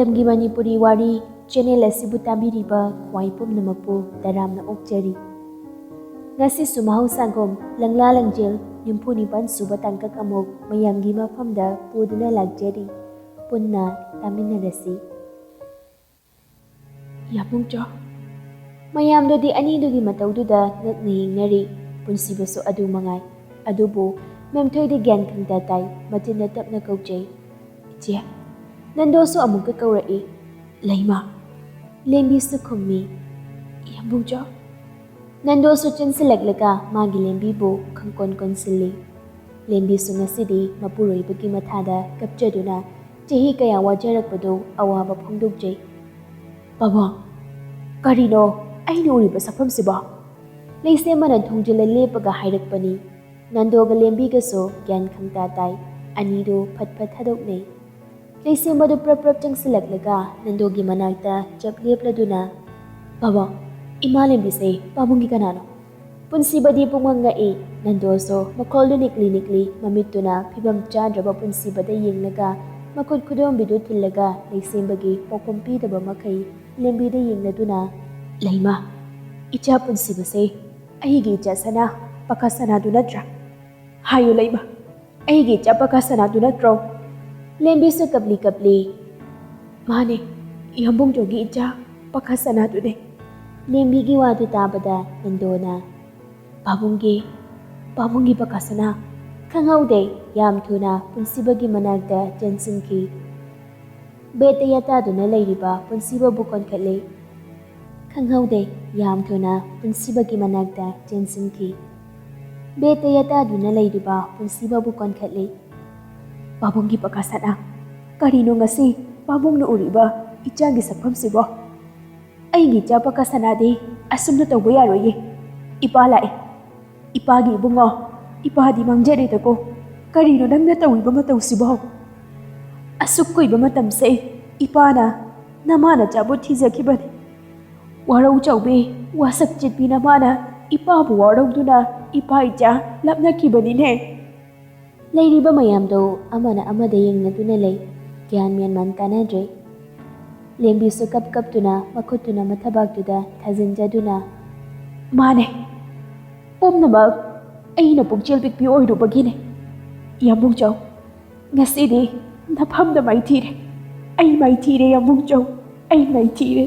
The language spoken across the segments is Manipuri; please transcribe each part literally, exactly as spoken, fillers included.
ꯃꯇꯝꯒꯤ ꯃꯅꯤꯄꯨꯔꯤ ꯋꯥꯔꯤ ꯆꯦꯅꯦꯜ ꯑꯁꯤꯕꯨ ꯇꯥꯕꯤꯔꯤꯕ ꯈ꯭ꯋꯥꯏ ꯄꯨꯝꯅꯃꯛꯄꯨ ꯇꯔꯥꯝꯅ ꯑꯣꯛꯆꯔꯤ꯫ ꯉꯁꯤꯁꯨ ꯃꯍꯧꯁꯥꯒꯨꯝ ꯂꯪꯂꯥ ꯂꯪꯖꯦꯜ ꯅꯤꯐꯨ ꯅꯤꯄꯥꯟ ꯁꯨꯕ ꯇꯥꯡꯀꯛ ꯑꯃꯨꯛ ꯃꯌꯥꯝꯒꯤ ꯃꯐꯝꯗ ꯄꯨꯗꯨꯅ ꯂꯥꯛꯆꯔꯤ꯫ ꯄꯨꯟꯅ ꯇꯥꯃꯤꯟꯅꯔꯁꯤ꯫ ꯌꯥꯕꯨꯡꯆꯣ꯫ ꯃꯌꯥꯝꯗꯨꯗꯤ ꯑꯅꯤꯗꯨꯒꯤ ꯃꯇꯧꯗꯨꯗ ꯉꯛꯅ ꯌꯦꯡꯅꯔꯤ꯫ ꯄꯨꯟꯁꯤꯕꯁꯨ ꯑꯗꯨ ꯃꯉꯥꯏ꯫ ꯑꯗꯨꯕꯨ ꯃꯦꯝꯊꯣꯏꯗꯤ ꯒ꯭ꯌꯥꯟ ꯈꯪꯇ ꯇꯥꯏ, ꯃꯆꯤꯟꯅ ꯇꯞꯅ ꯀꯧꯖꯩ, "ꯏꯆꯦ꯫" ꯅꯟꯗꯣꯁꯨ ꯑꯃꯨꯛꯀ ꯀꯧꯔꯛꯏ, "ꯂꯩꯃ꯫" ꯂꯦꯝꯕꯤꯁꯨ ꯈꯨꯝꯃꯤ, "ꯌꯥꯕꯨꯡꯆꯣ꯫" ꯅꯟꯗꯣꯁꯨ ꯆꯦꯟꯁꯤꯜꯂꯛꯂꯒ ꯃꯥꯒꯤ ꯂꯦꯝꯕꯤꯕꯨ ꯈꯪꯀꯣꯟ ꯀꯣꯟꯁꯤꯜꯂꯤ꯫ ꯂꯦꯝꯕꯤꯁꯨ ꯉꯁꯤꯗꯤ ꯃꯄꯨꯔꯣꯏꯕꯒꯤ ꯃꯊꯥꯗ ꯀꯞꯆꯗꯨꯅ ꯆꯍꯤ ꯀꯌꯥ ꯋꯥꯖꯔꯛꯄꯗꯨ ꯑꯋꯥꯕ ꯐꯣꯡꯗꯣꯛꯆꯩ꯫ "ꯄꯥꯕꯨꯡ, ꯀꯔꯤꯅꯣ ꯑꯩꯅ ꯎꯔꯤꯕ ꯁꯛꯐꯝꯁꯤꯕꯣ?" ꯂꯩꯁꯦꯝꯕꯅ ꯊꯣꯡꯖꯤꯜꯂ ꯂꯦꯞꯄꯒ ꯍꯥꯏꯔꯛꯄꯅꯤ꯫ ꯅꯟꯗꯣꯒ ꯂꯦꯝꯕꯤꯒꯁꯨ ꯒ꯭ꯌꯥꯟ ꯈꯪꯇꯥ ꯇꯥꯏ꯫ ꯑꯅꯤꯗꯨ ꯐꯠ ꯐꯠ ꯊꯥꯗꯣꯛꯅꯩ꯫ ꯂꯩꯁꯦꯝꯕꯗꯨ ꯄ꯭ꯔꯞ ꯄ꯭ꯔꯞ ꯆꯪꯁꯤꯜꯂꯛꯂꯒ ꯅꯟꯗꯣꯒꯤ ꯃꯅꯥꯛꯇ ꯆꯞ ꯂꯦꯞꯂꯗꯨꯅ, "ꯄꯥꯕꯨꯡ, ꯏꯃꯥ ꯂꯦꯝꯕꯤꯁꯦ ꯄꯥꯕꯨꯡꯒꯤ ꯀꯅꯥꯅꯣ?" ꯄꯨꯟꯁꯤꯕꯗꯤ ꯄꯨꯡꯉꯛ ꯉꯛꯏ꯫ ꯅꯟꯗꯣꯁꯨ ꯃꯈꯣꯜꯗꯨ ꯅꯤꯛꯂꯤ ꯅꯤꯛꯂꯤ ꯃꯃꯤꯠꯇꯨꯅ ꯐꯤꯕꯝ ꯆꯥꯗ꯭ꯔꯕ ꯄꯨꯟꯁꯤꯕꯗ ꯌꯦꯡꯂꯒ ꯃꯈꯨꯠ ꯈꯨꯗꯣꯝꯕꯤꯗꯨ ꯊꯤꯜꯂꯒ ꯂꯩꯁꯦꯝꯕꯒꯤ ꯄꯥꯎꯈꯨꯝ ꯄꯤꯗꯕ ꯃꯈꯩ ꯂꯦꯝꯕꯤꯗ ꯌꯦꯡꯂꯗꯨꯅ, "ꯂꯩꯃ, ꯏꯆꯥ ꯄꯨꯟꯁꯤꯕꯁꯦ ꯑꯩꯒꯤ ꯏꯆꯥ ꯁꯅꯥ, ꯄꯥꯈꯥ ꯁꯅꯥꯗꯨ ꯅꯠꯇ꯭ꯔꯥ? ꯍꯥꯏꯌꯨ ꯂꯩꯃ, ꯑꯩꯒꯤ ꯏꯆꯥ ꯄꯥꯈꯥ ꯁꯅꯥꯗꯨ ꯅꯠꯇ꯭ꯔꯣ?" ꯂꯦꯝꯕꯤꯁꯨ ꯀꯞꯂꯤ ꯀꯞꯂꯤ, "ꯃꯥꯅꯦ, ꯌꯥꯝꯕꯨꯡꯖꯣꯒꯤ ꯏꯆꯥ ꯄꯥꯈꯥ ꯁꯅꯥꯗꯨꯅꯦ꯫" ꯂꯦꯝꯕꯤꯒꯤ ꯋꯥꯗꯨ ꯇꯥꯕꯗ ꯅꯟꯗꯣꯅ, "ꯄꯥꯕꯨꯡꯒꯤ, ꯄꯥꯕꯨꯡꯒꯤ ꯄꯥꯈꯥ ꯁꯅꯥ?" ꯈꯪꯍꯧꯗꯦ, ꯌꯥꯝ ꯊꯨꯅ ꯄꯨꯟꯁꯤꯕꯒꯤ ꯃꯅꯥꯛꯇ ꯆꯦꯟꯁꯤꯟꯈꯤ꯫ ꯕꯦꯠꯇ ꯌꯥꯇꯥꯗꯨꯅ ꯂꯩꯔꯤꯕ ꯄꯨꯟꯁꯤꯕꯕꯨ ꯀꯣꯟꯈꯠꯂꯤ꯫ ꯈꯪꯍꯧꯗꯦ, ꯌꯥꯝ ꯊꯨꯅ ꯄꯨꯟꯁꯤꯕꯒꯤ ꯃꯅꯥꯛꯇ ꯆꯦꯟꯁꯤꯟꯈꯤ꯫ ꯕꯦꯠꯇ ꯌꯥꯇꯥꯗꯨꯅ ꯂꯩꯔꯤꯕ ꯄꯨꯟꯁꯤꯕꯕꯨ ꯀꯣꯟꯈꯠꯂꯤ꯫ "ꯄꯥꯕꯨꯡꯒꯤ ꯄꯥꯈꯥ ꯁꯅꯥ, ꯀꯔꯤꯅꯣ ꯉꯁꯤ ꯄꯥꯕꯨꯡꯅ ꯎꯔꯤꯕ ꯏꯆꯥꯒꯤ ꯁꯛꯐꯝꯁꯤꯕꯣ? ꯑꯩꯒꯤ ꯏꯆꯥ ꯄꯥꯈꯥ ꯁꯅꯥꯗꯤ ꯑꯁꯨꯝꯅ ꯇꯧꯕ ꯌꯥꯔꯣꯏꯌꯦ꯫ ꯏꯄꯥ ꯂꯥꯛꯑꯦ꯫ ꯏꯄꯥꯒꯤ ꯏꯕꯨꯡꯉꯣ, ꯏꯄꯥꯗꯤ ꯃꯥꯡꯖꯔꯦꯗꯀꯣ꯫ ꯀꯔꯤꯅꯣ ꯅꯪꯅ ꯇꯧꯔꯤꯕ ꯃꯇꯧꯁꯤꯕꯣ? ꯑꯁꯨꯛ ꯀꯨꯏꯕ ꯃꯇꯝꯁꯦ ꯏꯄꯥꯅ ꯅꯃꯥ ꯅꯆꯥꯕꯨ ꯊꯤꯖꯈꯤꯕꯅꯤ꯫ ꯋꯥꯔꯧ ꯆꯥꯎꯕꯤ, ꯋꯥꯁꯛ ꯆꯤꯠꯄꯤ ꯅꯃꯥꯅ ꯏꯄꯥꯕꯨ ꯋꯥꯔꯧꯗꯨꯅ ꯏꯄꯥ ꯏꯆꯥ ꯂꯥꯞꯅꯈꯤꯕꯅꯤꯅꯦ꯫" ꯂꯩꯔꯤꯕ ꯃꯌꯥꯝꯗꯣ ꯑꯃꯅ ꯑꯃꯗ ꯌꯦꯡꯅꯗꯨꯅ ꯂꯩ꯫ ꯒ꯭ꯌꯥꯟ ꯃꯦꯟ ꯃꯥꯟ ꯇꯥꯅꯗ꯭ꯔꯦ꯫ ꯂꯦꯝꯕꯤꯁꯨ ꯀꯞ ꯀꯞꯇꯨꯅ ꯃꯈꯨꯠꯇꯨꯅ ꯃꯊꯕꯥꯛꯇꯨꯗ ꯊꯥꯖꯤꯟꯖꯗꯨꯅ, "ꯃꯥꯅꯦ, ꯄꯨꯝꯅꯃꯛ ꯑꯩꯅ ꯄꯨꯛꯆꯦꯜ ꯄꯤꯛꯄꯤ ꯑꯣꯏꯔꯨꯕꯒꯤꯅꯦ꯫ ꯌꯥꯝꯕꯨꯡꯖꯧ, ꯉꯁꯤꯗꯤ ꯅꯐꯝꯗ ꯃꯥꯏꯊꯤꯔꯦ꯫ ꯑꯩ ꯃꯥꯏꯊꯤꯔꯦ ꯌꯥꯝꯕꯨꯡꯖꯧ, ꯑꯩ ꯃꯥꯏꯊꯤꯔꯦ꯫"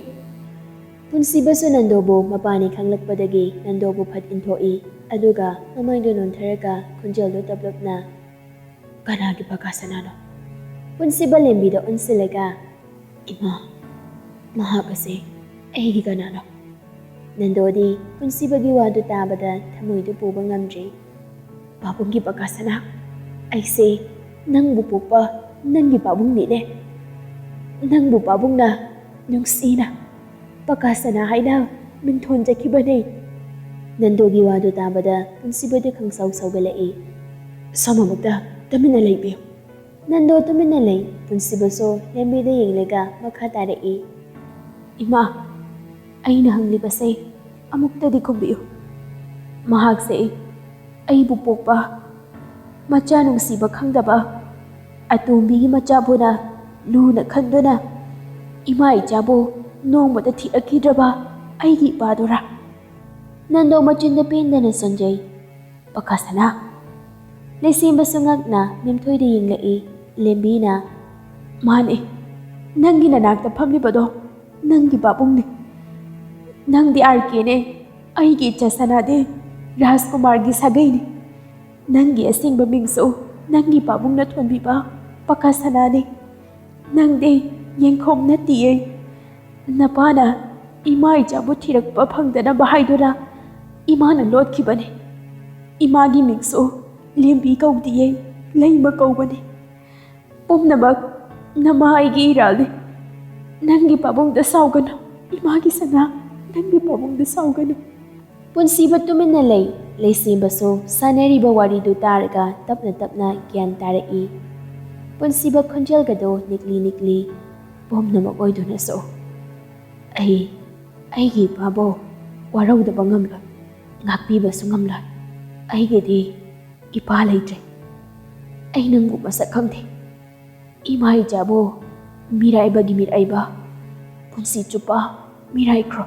ꯄꯨꯟꯁꯤꯕꯁꯨ ꯅꯟꯗꯣꯕꯨ ꯃꯄꯥꯅꯤ ꯈꯪꯂꯛꯄꯗꯒꯤ ꯅꯟꯗꯣꯕꯨ ꯐꯠ ꯏꯟꯊꯣꯛꯏ꯫ ꯑꯗꯨꯒ ꯃꯃꯥꯏꯗꯨ ꯅꯣꯟꯊꯔꯒ ꯈꯣꯟꯖꯦꯜꯗꯨ ꯇꯞꯂꯞꯅ, "ꯀꯅꯥꯒꯤ ꯄꯀꯥ ꯁꯅꯥꯅꯣ?" ꯄꯨꯟꯁꯤꯕ ꯂꯦꯝꯕꯤꯗ ꯑꯣꯟꯁꯤꯜꯂꯒ, "ꯏꯃꯥ, ꯃꯍꯥꯛ ꯑꯁꯤ ꯑꯩꯒꯤ ꯀꯅꯥꯅꯣ?" ꯅꯟꯗꯣꯗꯤ ꯄꯨꯟꯁꯤꯕꯒꯤ ꯋꯥꯗꯨ ꯇꯥꯕꯗ ꯊꯃꯣꯏꯗꯨ ꯄꯨꯕ ꯉꯝꯗ꯭ꯔꯦ꯫ "ꯄꯥꯕꯨꯡꯒꯤ ꯄꯀꯥ ꯁꯅꯥ, ꯑꯩꯁꯦ ꯅꯪꯕꯨ ꯄꯣꯛꯄ ꯅꯪꯒꯤ ꯄꯥꯕꯨꯡꯅꯤꯅꯦ꯫ ꯅꯪꯕꯨ ꯄꯥꯕꯨꯡꯅ ꯅꯨꯡꯁꯤꯅ ꯄꯀꯥ ꯁꯅꯥ ꯍꯥꯏꯅ ꯃꯤꯡꯊꯣꯟꯖꯈꯤꯕꯅꯦ꯫" ꯅꯟꯗꯣꯒꯤ ꯋꯥꯗꯨ ꯇꯥꯕꯗ ꯄꯨꯟꯁꯤꯕꯗꯤ ꯈꯪꯁꯥꯎ ꯁꯥꯎꯒꯠꯂꯛꯏ꯫ "ꯁꯣꯝ ꯑꯃꯨꯛꯇ ꯇꯨꯃꯤꯟꯅ ꯂꯩꯕꯤꯌꯨ꯫" ꯅꯟꯗꯣ ꯇꯨꯃꯤꯟꯅ ꯂꯩ꯫ ꯄꯨꯟꯁꯤꯕꯁꯨ ꯂꯦꯝꯕꯤꯗ ꯌꯦꯡꯂꯒ ꯃꯈꯥ ꯇꯥꯔꯛꯏ꯫ "ꯏꯃꯥ, ꯑꯩꯅ ꯍꯪꯂꯤꯕꯁꯦ ꯑꯃꯨꯛꯇꯗꯤ ꯈꯨꯝꯕꯤꯌꯨ꯫ ꯃꯍꯥꯛꯁꯦ ꯑꯩꯕꯨ ꯄꯣꯛꯄ ꯃꯆꯥ ꯅꯨꯡꯁꯤꯕ ꯈꯪꯗꯕ ꯑꯇꯣꯝꯕꯤꯒꯤ ꯃꯆꯥꯕꯨꯅ ꯂꯨꯅ ꯈꯟꯗꯨꯅ ꯏꯃꯥ ꯏꯆꯥꯕꯨ ꯅꯣꯡꯃꯇ ꯊꯤꯔꯛꯈꯤꯗ꯭ꯔꯕ ꯑꯩꯒꯤ ꯏꯄꯥꯗꯨꯔꯥ?" ꯅꯟꯗꯣ ꯃꯆꯤꯟꯗ ꯄꯦꯟꯗꯅ ꯁꯣꯟꯖꯩ꯫ "ꯄꯀꯥ ꯁꯅꯥ?" ꯂꯩꯁꯦꯝꯕꯁꯨ ꯉꯛꯅ ꯃꯦꯝꯊꯣꯏꯗ ꯌꯦꯡꯂꯛꯏ꯫ ꯂꯦꯝꯕꯤꯅ, "ꯃꯥꯅꯦ, ꯅꯪꯒꯤ ꯅꯅꯥꯛꯇ ꯐꯝꯂꯤꯕꯗꯣ ꯅꯪꯒꯤ ꯄꯥꯕꯨꯡꯅꯦ꯫ ꯅꯪꯗꯤ ꯑꯥꯔ ꯀꯦꯅꯦ, ꯑꯩꯒꯤ ꯏꯆꯥ ꯁꯅꯥꯗꯤ ꯔꯥꯖꯀꯨꯃꯥꯔꯒꯤ ꯁꯥꯒꯩꯅꯦ꯫ ꯅꯪꯒꯤ ꯑꯁꯦꯡꯕ ꯃꯤꯡꯁꯨ ꯅꯪꯒꯤ ꯄꯥꯕꯨꯡꯅ ꯊꯣꯟꯕꯤꯕ ꯄꯀꯥ ꯁꯅꯥꯅꯦ꯫ ꯅꯪꯗꯤ ꯌꯦꯡꯈꯣꯝ ꯅꯠꯇꯤꯌꯦ꯫ ꯅꯄꯥꯅ ꯏꯃꯥ ꯏꯆꯥꯕꯨ ꯊꯤꯔꯛꯄ ꯐꯪꯗꯅꯕ ꯍꯥꯏꯗꯨꯅ ꯏꯃꯥꯅ ꯂꯣꯠꯈꯤꯕꯅꯦ꯫ ꯏꯃꯥꯒꯤ ꯃꯤꯡꯁꯨ ꯂꯦꯝꯕꯤ ꯀꯧꯗꯤꯌꯦ, ꯂꯩꯃ ꯀꯧꯕꯅꯦ꯫ ꯄꯨꯝꯅꯃꯛ ꯅꯃꯥ ꯑꯩꯒꯤ ꯏꯔꯥꯜꯅꯤ꯫ ꯅꯪꯒꯤ ꯄꯥꯕꯨꯡꯗ ꯁꯥꯎꯒꯅꯨ, ꯏꯃꯥꯒꯤ ꯁꯅꯥ, ꯅꯪꯒꯤ ꯄꯥꯕꯨꯡꯗ ꯁꯥꯎꯒꯅꯨ꯫" ꯄꯨꯟꯁꯤꯕ ꯇꯨꯃꯤꯟꯅ ꯂꯩ꯫ ꯂꯩꯁꯦꯝꯕꯁꯨ ꯁꯥꯟꯅꯔꯤꯕ ꯋꯥꯔꯤꯗꯨ ꯇꯥꯔꯒ ꯇꯞꯅ ꯇꯞꯅ ꯒ꯭ꯌꯥꯟ ꯇꯥꯔꯛꯏ꯫ ꯄꯨꯟꯁꯤꯕ ꯈꯣꯟꯖꯦꯜꯒꯗꯣ ꯅꯤꯛꯂꯤ ꯅꯤꯛꯂꯤ, "ꯄꯨꯝꯅꯃꯛ ꯑꯣꯏꯗꯨꯅꯁꯨ ꯑꯩ ꯑꯩꯒꯤ ꯏꯄꯥꯕꯨ ꯋꯥꯔꯧꯗꯕ ꯉꯝꯂꯣꯏ, ꯉꯥꯛꯄꯤꯕꯁꯨ ꯉꯝꯂꯣꯏ꯫ ꯑꯩꯒꯤꯗꯤ ꯏꯄꯥ ꯂꯩꯇ꯭ꯔꯦ꯫ ꯑꯩ ꯅꯪꯕꯨ ꯃꯁꯛ ꯈꯪꯗꯦ꯫ ꯏꯃꯥ ꯏꯆꯥꯕꯨ ꯃꯤꯔꯥꯏꯕꯒꯤ ꯃꯤꯔꯥꯏꯕ, ꯄꯨꯟꯁꯤ ꯆꯨꯞꯄ ꯃꯤꯔꯥꯏꯈ꯭ꯔꯣ꯫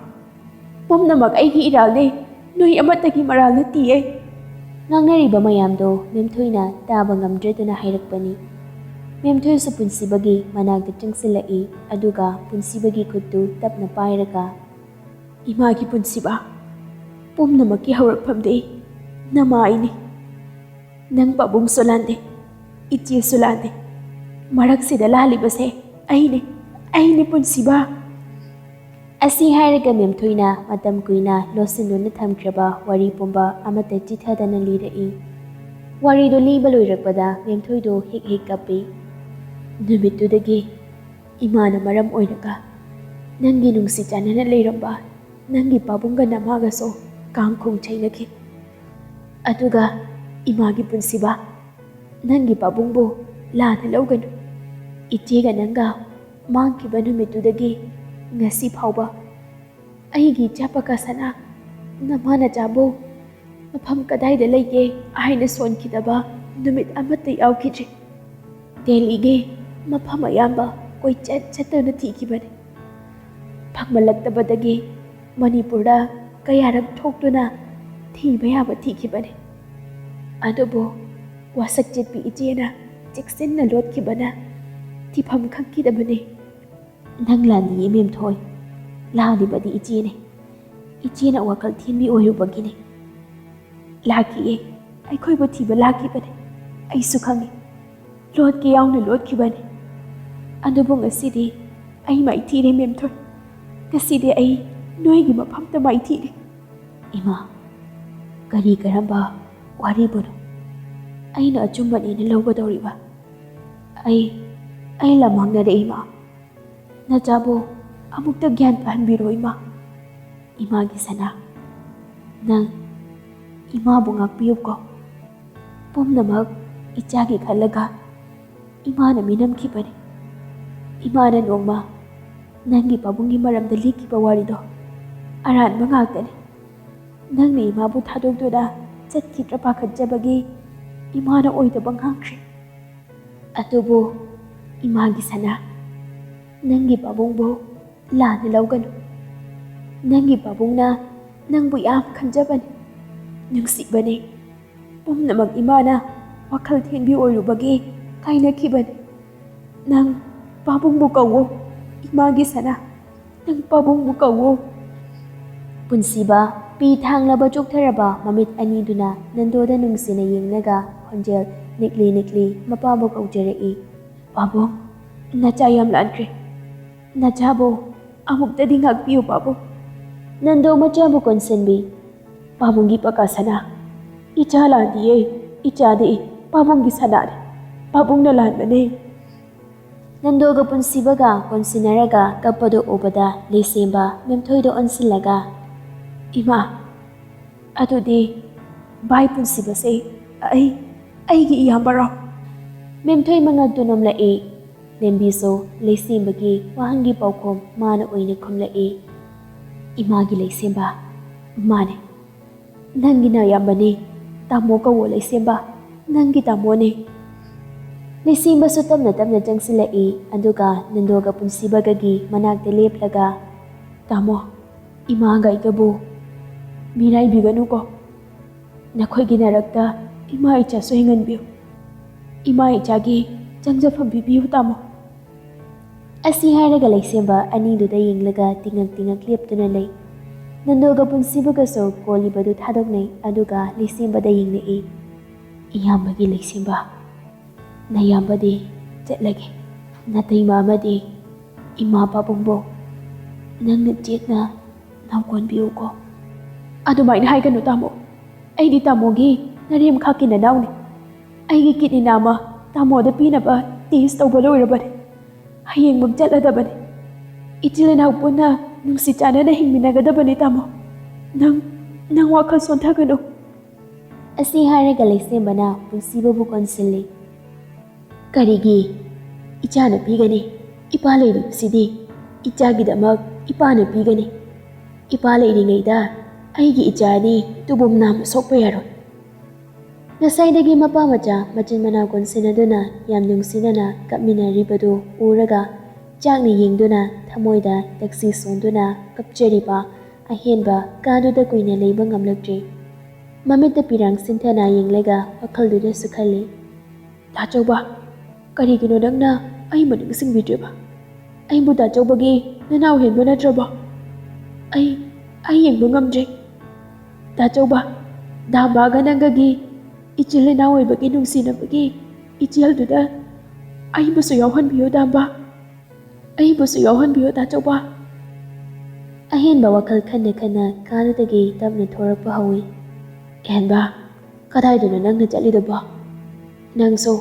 ꯄꯨꯝꯅꯃꯛ ꯑꯩꯒꯤ ꯏꯔꯥꯜꯅꯦ, ꯅꯣꯏ ꯑꯃꯠꯇꯒꯤ ꯃꯔꯥꯜ ꯅꯠꯇꯤꯌꯦ꯫ ꯉꯥꯡꯅꯔꯤꯕ ꯃꯌꯥꯝꯗꯣ ꯃꯦꯝꯊꯣꯏꯅ ꯇꯥꯕ ꯉꯝꯗ꯭ꯔꯗꯨꯅ ꯍꯥꯏꯔꯛꯄꯅꯤ꯫ ꯃꯦꯝꯊꯣꯏꯁꯨ ꯄꯨꯟꯁꯤꯕꯒꯤ ꯃꯅꯥꯛꯇ ꯆꯪꯁꯤꯜꯂꯛꯏ, ꯑꯗꯨꯒ ꯄꯨꯟꯁꯤꯕꯒꯤ ꯈꯨꯠꯇꯨ ꯇꯞꯅ ꯄꯥꯏꯔꯒ, "ꯏꯃꯥꯒꯤ ꯄꯨꯟꯁꯤꯕ, ꯄꯨꯝꯅꯃꯛꯀꯤ ꯍꯧꯔꯛꯐꯝꯗꯤ ꯅꯃꯥꯏꯅꯤ꯫ ꯅꯪ ꯄꯥꯕꯨꯡꯁꯨ ꯂꯥꯟꯗꯦ, ꯏꯆꯦꯁꯨ ꯂꯥꯟꯗꯦ꯫ ꯃꯔꯛꯁꯤꯗ ꯂꯥꯜꯂꯤꯕꯁꯦ ꯑꯩꯅꯦ, ꯑꯩꯅꯦ ꯄꯨꯟꯁꯤꯕ!" ꯑꯁꯤ ꯍꯥꯏꯔꯒ ꯃꯦꯝꯊꯣꯏꯅ ꯃꯇꯝ ꯀꯨꯏꯅ ꯂꯣꯠꯁꯤꯟꯗꯨꯅ ꯊꯝꯈ꯭ꯔꯕ ꯋꯥꯔꯤ ꯄꯨꯝꯕ ꯑꯃꯠꯇ ꯆꯤꯊꯗꯅ ꯂꯤꯔꯛꯏ꯫ ꯋꯥꯔꯤꯗꯨ ꯂꯤꯕ ꯂꯣꯏꯔꯛꯄꯗ ꯃꯦꯝꯊꯣꯏꯗꯨ ꯍꯦꯛ ꯍꯦꯛ ꯀꯞꯄꯤ꯫ "ꯅꯨꯃꯤꯠꯇꯨꯗꯒꯤ ꯏꯃꯥꯅ ꯃꯔꯝ ꯑꯣꯏꯔꯒ ꯅꯪꯒꯤ ꯅꯨꯡꯁꯤ ꯆꯥꯟꯅꯅ ꯂꯩꯔꯝꯕ ꯅꯪꯒꯤ ꯄꯥꯕꯨꯡꯒ ꯅꯃꯥꯒꯁꯨ ꯀꯥꯡ ꯈꯣꯡ ꯆꯩꯅꯈꯤ꯫ ꯑꯗꯨꯒ ꯏꯃꯥꯒꯤ ꯄꯨꯟꯁꯤꯕ, ꯅꯪꯒꯤ ꯄꯥꯕꯨꯡꯕꯨ ꯂꯥꯟꯅ ꯂꯧꯒꯅꯨ꯫ ꯏꯆꯦꯒ ꯅꯪꯒ ꯃꯥꯡꯈꯤꯕ ꯅꯨꯃꯤꯠꯇꯨꯗꯒꯤ ꯉꯁꯤ ꯐꯥꯎꯕ ꯑꯩꯒꯤ ꯏꯆꯥ ꯄꯀꯥ ꯁꯅꯥ, ꯅꯃꯥ ꯅꯆꯥꯕꯨ ꯃꯐꯝ ꯀꯗꯥꯏꯗ ꯂꯩꯒꯦ ꯍꯥꯏꯅ ꯁꯣꯟꯈꯤꯗꯕ ꯅꯨꯃꯤꯠ ꯑꯃꯠꯇ ꯌꯥꯎꯈꯤꯗ꯭ꯔꯤ꯫ ꯗꯦꯜꯂꯤꯒꯤ ꯃꯐꯝ ꯑꯌꯥꯝꯕ ꯀꯣꯏꯆꯠ ꯆꯠꯇꯨꯅ ꯊꯤꯈꯤꯕꯅꯤ꯫ ꯐꯪꯂꯛꯇꯕꯗꯒꯤ ꯃꯅꯤꯄꯨꯔꯗ ꯀꯌꯥꯔꯛ ꯊꯣꯛꯇꯨꯅ ꯊꯤꯕ ꯌꯥꯕ ꯊꯤꯈꯤꯕꯅꯤ꯫ ꯑꯗꯨꯕꯨ ꯋꯥꯁꯛ ꯆꯦꯠꯄꯤ ꯏꯆꯦꯅ ꯆꯦꯛꯁꯤꯟꯅ ꯂꯣꯠꯈꯤꯕꯅ ꯊꯤꯐꯝ ꯈꯪꯈꯤꯗꯕꯅꯤ꯫ ꯅꯪ ꯂꯥꯟꯗꯤꯌꯦ ꯃꯦꯝꯊꯣꯏ, ꯂꯥꯜꯂꯤꯕꯗꯤ ꯏꯆꯦꯅꯦ꯫ ꯏꯆꯦꯅ ꯋꯥꯈꯜ ꯊꯤꯟꯕꯤ ꯑꯣꯏꯔꯨꯕꯒꯤꯅꯦ꯫ ꯂꯥꯛꯈꯤꯌꯦ, ꯑꯩꯈꯣꯏꯕꯨ ꯊꯤꯕ ꯂꯥꯛꯈꯤꯕꯅꯦ꯫ ꯑꯩꯁꯨ ꯈꯪꯉꯤ꯫ ꯂꯣꯠꯀꯦ ꯌꯥꯎꯅ ꯂꯣꯠꯈꯤꯕꯅꯦ꯫ ꯑꯗꯨꯕꯨ ꯉꯁꯤꯗꯤ ꯑꯩ ꯃꯥꯏꯊꯤꯔꯦ ꯃꯦꯝꯊꯣꯏ꯫ ꯉꯁꯤꯗꯤ ꯑꯩ ꯅꯣꯏꯒꯤ ꯃꯐꯝꯗ ꯃꯥꯏꯊꯤꯔꯦ꯫" "ꯏꯃꯥ, ꯀꯔꯤ ꯀꯔꯝꯕ ꯋꯥꯔꯤꯕꯨꯅꯣ ꯑꯩꯅ ꯑꯆꯨꯝꯕꯅꯦꯅ ꯂꯧꯒꯗꯧꯔꯤꯕ? ꯑꯩ, ꯑꯩ ꯂꯝꯃꯥꯡꯅꯔꯦ ꯏꯃꯥ꯫ ꯅꯆꯥꯕꯨ ꯑꯃꯨꯛꯇ ꯒ꯭ꯌꯥꯟ ꯇꯥꯍꯟꯕꯤꯔꯣ ꯏꯃꯥ꯫" "ꯏꯃꯥꯒꯤ ꯁꯅꯥ, ꯅꯪ ꯏꯃꯥꯕꯨ ꯉꯥꯛꯄꯤꯌꯨꯀꯣ꯫ ꯄꯨꯝꯅꯃꯛ ꯏꯆꯥꯒꯤ ꯈꯜꯂꯒ ꯏꯃꯥꯅ ꯃꯤꯅꯝꯈꯤꯕꯅꯤ꯫ ꯏꯃꯥꯅ ꯅꯣꯡꯃ ꯅꯪꯒꯤ ꯄꯥꯕꯨꯡꯒꯤ ꯃꯔꯝꯗ ꯂꯤꯈꯤꯕ ꯋꯥꯔꯤꯗꯣ ꯑꯔꯥꯟꯕ ꯉꯥꯛꯇꯅꯤ꯫ ꯅꯪꯅ ꯏꯃꯥꯕꯨ ꯊꯥꯗꯣꯛꯇꯨꯅ ꯆꯠꯈꯤꯗ꯭ꯔꯥ ꯄꯥꯈꯠꯆꯕꯒꯤ ꯏꯃꯥꯅ ꯑꯣꯏꯗꯕ ꯉꯥꯡꯈ꯭ꯔꯦ꯫ ꯑꯗꯨꯕꯨ ꯏꯃꯥꯒꯤ ꯁꯅꯥ, ꯅꯪꯒꯤ ꯄꯥꯕꯨꯡꯕꯨ ꯂꯥꯟꯅ ꯂꯧꯒꯅꯨ꯫ ꯅꯪꯒꯤ ꯄꯥꯕꯨꯡꯅ ꯅꯪꯕꯨ ꯌꯥꯝ ꯈꯟꯖꯕꯅꯤ, ꯅꯨꯡꯁꯤꯕꯅꯤ꯫ ꯄꯨꯝꯅꯃꯛ ꯏꯃꯥꯅ ꯋꯥꯈꯜ ꯊꯦꯟꯕꯤ ꯑꯣꯏꯔꯨꯕꯒꯤ ꯀꯥꯏꯅꯈꯤꯕꯅꯤ꯫ ꯅꯪ ꯄꯥꯕꯨꯡꯕꯨ ꯀꯧꯋꯣ, ꯏꯃꯥꯒꯤ ꯁꯅꯥ, ꯅꯪ ꯄꯥꯕꯨꯡꯕꯨ ꯀꯧꯋꯣ꯫ ꯄꯨꯟꯁꯤꯕ ꯄꯤ ꯊꯥꯡꯂꯕ ꯆꯣꯛꯊꯔꯕ ꯃꯃꯤꯠ ꯑꯅꯤꯗꯨꯅ ꯅꯟꯗꯣꯗ ꯅꯨꯡꯁꯤꯅ ꯌꯦꯡꯂꯒ ꯈꯣꯟꯖꯦꯜ ꯅꯤꯛꯂꯤ ꯅꯤꯛꯂꯤ ꯃꯄꯥꯕꯨ ꯀꯧꯖꯔꯛꯏ꯫ "ꯄꯥꯕꯨꯡ, ꯅꯆꯥ ꯌꯥꯝ ꯂꯥꯟꯈ꯭ꯔꯦ꯫ ꯅꯆꯥꯕꯨ ꯑꯃꯨꯛꯇꯗꯤ ꯉꯥꯛꯄꯤꯌꯨ ꯄꯥꯕꯨꯡ"꯫ ꯅꯟꯗꯣ ꯃꯆꯥꯕꯨ ꯀꯣꯟꯁꯤꯟꯕꯤ꯫ "ꯄꯥꯕꯨꯡꯒꯤ ꯄꯀꯥ ꯁꯅꯥ, ꯏꯆꯥ ꯂꯥꯟꯗꯤꯌꯦ, ꯏꯆꯥꯗꯤ ꯄꯥꯕꯨꯡꯒꯤ ꯁꯅꯥꯅꯤ, ꯄꯥꯕꯨꯡꯅ ꯂꯥꯟꯕꯅꯦ"꯫ ꯅꯟꯗꯣꯒ ꯄꯨꯟꯁꯤꯕꯒ ꯀꯣꯟꯁꯤꯟꯅꯔꯒ ꯀꯞꯄꯗꯨ ꯎꯕꯗ ꯂꯩꯁꯦꯝꯕ ꯃꯦꯝꯊꯣꯏꯗ ꯑꯣꯟꯁꯤꯜꯂꯒ, "ꯏꯃꯥ, ꯑꯗꯨꯗꯤ ꯚꯥꯏ ꯄꯨꯟꯁꯤꯕꯁꯦ ꯑꯩ, ꯑꯩꯒꯤ ꯏꯌꯥꯝꯕꯔꯣ?" ꯃꯦꯝꯊꯣꯏ ꯃꯉꯛꯇꯨ ꯅꯣꯝꯂꯛꯏ꯫ ꯂꯦꯝꯕꯤꯁꯨ ꯂꯩꯁꯦꯝꯕꯒꯤ ꯋꯥꯍꯪꯒꯤ ꯄꯥꯎꯈꯨꯝ ꯃꯥꯅ ꯑꯣꯏꯅ ꯈꯨꯝꯂꯛꯏ꯫ "ꯏꯃꯥꯒꯤ ꯂꯩꯁꯦꯝꯕ, ꯃꯥꯅꯦ꯫ ꯅꯪꯒꯤ ꯅꯌꯥꯝꯕꯅꯦ꯫ ꯇꯥꯃꯣ ꯀꯧꯋꯣ ꯂꯩꯁꯦꯝꯕ, ꯅꯪꯒꯤ ꯇꯥꯃꯣꯅꯦ"꯫ ꯂꯩꯁꯦꯝꯕꯁꯨ ꯇꯞꯅ ꯇꯞꯅ ꯆꯪꯁꯤꯜꯂꯛꯏ, ꯑꯗꯨꯒ ꯅꯟꯗꯣꯒ ꯄꯨꯟꯁꯤꯕꯒꯒꯤ ꯃꯅꯥꯛꯇ ꯂꯦꯞꯂꯒ, "ꯇꯥꯃꯣ, ꯏꯃꯥꯒ ꯑꯩꯒꯕꯨ ꯃꯤꯔꯥꯏꯕꯤꯒꯅꯨꯀꯣ꯫ ꯅꯈꯣꯏꯒꯤ ꯅꯔꯛꯇ ꯏꯃꯥ ꯏꯆꯥꯁꯨ ꯍꯤꯡꯍꯟꯕꯤꯌꯨ꯫ ꯏꯃꯥ ꯏꯆꯥꯒꯤ ꯆꯪꯖꯐꯝ ꯄꯤꯕꯤꯌꯨ ꯇꯥꯃꯣ"꯫ ꯑꯁꯤ ꯍꯥꯏꯔꯒ ꯂꯩꯁꯦꯝꯕ ꯑꯅꯤꯗꯨꯗ ꯌꯦꯡꯂꯒ ꯇꯤꯉꯛ ꯇꯤꯉꯛ ꯂꯦꯞꯇꯨꯅ ꯂꯩ꯫ ꯅꯟꯗꯣꯒ ꯄꯨꯟꯁꯤꯕꯒꯁꯨ ꯀꯣꯜꯂꯤꯕꯗꯨ ꯊꯥꯗꯣꯛꯅꯩ, ꯑꯗꯨꯒ ꯂꯩꯁꯦꯝꯕꯗ ꯌꯦꯡꯂꯛꯏ꯫ "ꯏꯌꯥꯝꯕꯒꯤ ꯂꯩꯁꯦꯝꯕ, ꯅꯌꯥꯝꯕꯗꯤ ꯆꯠꯂꯒꯦ꯫ ꯅꯇꯩꯃ ꯑꯃꯗꯤ ꯏꯃꯥ ꯄꯥꯕꯨꯡꯕꯨ ꯅꯪꯅ ꯆꯦꯠꯅ ꯅꯥꯎꯀꯣꯟꯕꯤꯌꯨꯀꯣ"꯫ "ꯑꯗꯨꯃꯥꯏꯅ ꯍꯥꯏꯒꯅꯨ ꯇꯥꯃꯣ꯫ ꯑꯩꯗꯤ ꯇꯥꯃꯣꯒꯤ ꯅꯔꯦꯝꯈꯥꯛꯀꯤ ꯅꯅꯥꯎꯅꯤ꯫ ꯑꯩꯒꯤ ꯀꯤꯠꯅꯤ ꯅꯥꯝꯃ ꯇꯥꯃꯣꯗ ꯄꯤꯅꯕ ꯇꯦꯁ ꯇꯧꯕ ꯂꯣꯏꯔꯕꯅꯤ꯫ ꯍꯌꯦꯡꯃꯛ ꯆꯠꯂꯗꯕꯅꯤ꯫ ꯏꯆꯤꯜ ꯏꯅꯥꯎ ꯄꯨꯟꯅ ꯅꯨꯡꯁꯤ ꯆꯥꯟꯅꯅ ꯍꯤꯡꯃꯤꯟꯅꯒꯗꯕꯅꯤ ꯇꯥꯃꯣ꯫ ꯅꯪ, ꯅꯪ ꯋꯥꯈꯜ ꯁꯣꯟꯊꯒꯅꯨ"꯫ ꯑꯁꯤ ꯍꯥꯏꯔꯒ ꯂꯩꯁꯦꯝꯕꯅ ꯄꯨꯟꯁꯤꯕꯕꯨ ꯀꯣꯟꯁꯤꯜꯂꯤ꯫ "ꯀꯔꯤꯒꯤ? ꯏꯆꯥꯅ ꯄꯤꯒꯅꯤ꯫ ꯏꯄꯥ ꯂꯩꯔꯤꯕꯁꯤꯗꯤ ꯏꯆꯥꯒꯤꯗꯃꯛ ꯏꯄꯥꯅ ꯄꯤꯒꯅꯤ꯫ ꯏꯄꯥ ꯂꯩꯔꯤꯉꯩꯗ ꯑꯩꯒꯤ ꯏꯆꯥ ꯑꯅꯤ ꯇꯨꯕꯨꯝ ꯅꯥꯝꯃ ꯁꯣꯛꯄ ꯌꯥꯔꯣꯏ"꯫ ꯉꯁꯥꯏꯗꯒꯤ ꯃꯄꯥ ꯃꯆꯥ ꯃꯆꯤꯟ ꯃꯅꯥꯎ ꯀꯣꯟꯁꯤꯟꯅꯗꯨꯅ ꯌꯥꯝ ꯅꯨꯡꯁꯤꯅꯅ ꯀꯞꯃꯤꯟꯅꯔꯤꯕꯗꯨ ꯎꯔꯒ ꯆꯥꯛꯅ ꯌꯦꯡꯗꯨꯅ ꯊꯃꯣꯏꯗ ꯇꯛꯁꯤ ꯁꯣꯟꯗꯨꯅ ꯀꯞꯆꯔꯤꯕ ꯑꯍꯦꯟꯕ ꯀꯥꯗꯨꯗ ꯀꯨꯏꯅ ꯂꯩꯕ ꯉꯝꯂꯛꯇ꯭ꯔꯦ꯫ ꯃꯃꯤꯠꯇ ꯄꯤꯔꯥꯡ ꯁꯤꯟꯊꯅ ꯌꯦꯡꯂꯒ ꯋꯥꯈꯜꯗꯨꯗꯁꯨ ꯈꯜꯂꯤ, "ꯗꯥꯆꯧꯕ, ꯀꯔꯤꯒꯤꯅꯣ ꯅꯪꯅ ꯑꯩꯕꯨ ꯅꯤꯡꯁꯤꯡꯕꯤꯗ꯭ꯔꯤꯕ? ꯑꯩꯕꯨ ꯗꯥꯆꯧꯕꯒꯤ ꯅꯅꯥꯎ ꯍꯦꯟꯕ ꯅꯠꯇ꯭ꯔꯕꯣ? ꯑꯩ, ꯑꯩ ꯌꯦꯡꯕ ꯉꯝꯗ꯭ꯔꯦ꯫ ꯗꯥꯆꯧꯕ, ꯗꯥꯝꯕꯥꯒ ꯅꯪꯒꯒꯤ ꯏꯆꯤꯜ ꯏꯅꯥꯎ ꯑꯣꯏꯕꯒꯤ ꯅꯨꯡꯁꯤꯅꯕꯒꯤ ꯏꯆꯦꯜꯗꯨꯗ ꯑꯩꯕꯨꯁꯨ ꯌꯥꯎꯍꯟꯕꯤꯌꯨ, ꯗꯥꯝꯕꯥ꯫ ꯑꯩꯕꯨꯁꯨ ꯌꯥꯎꯍꯟꯕꯤꯌꯨ, ꯗꯥꯆꯧꯕ꯫" ꯑꯍꯦꯟꯕ ꯋꯥꯈꯜ ꯈꯟꯅ ꯈꯟꯅ ꯀꯥꯗꯨꯗꯒꯤ ꯇꯞꯅ ꯊꯣꯔꯛꯄ ꯍꯧꯏ꯫ "ꯑꯍꯦꯟꯕ, ꯀꯗꯥꯏꯗꯅꯣ ꯅꯪꯅ ꯆꯠꯂꯤꯗꯨꯕꯣ? ꯅꯪꯁꯨ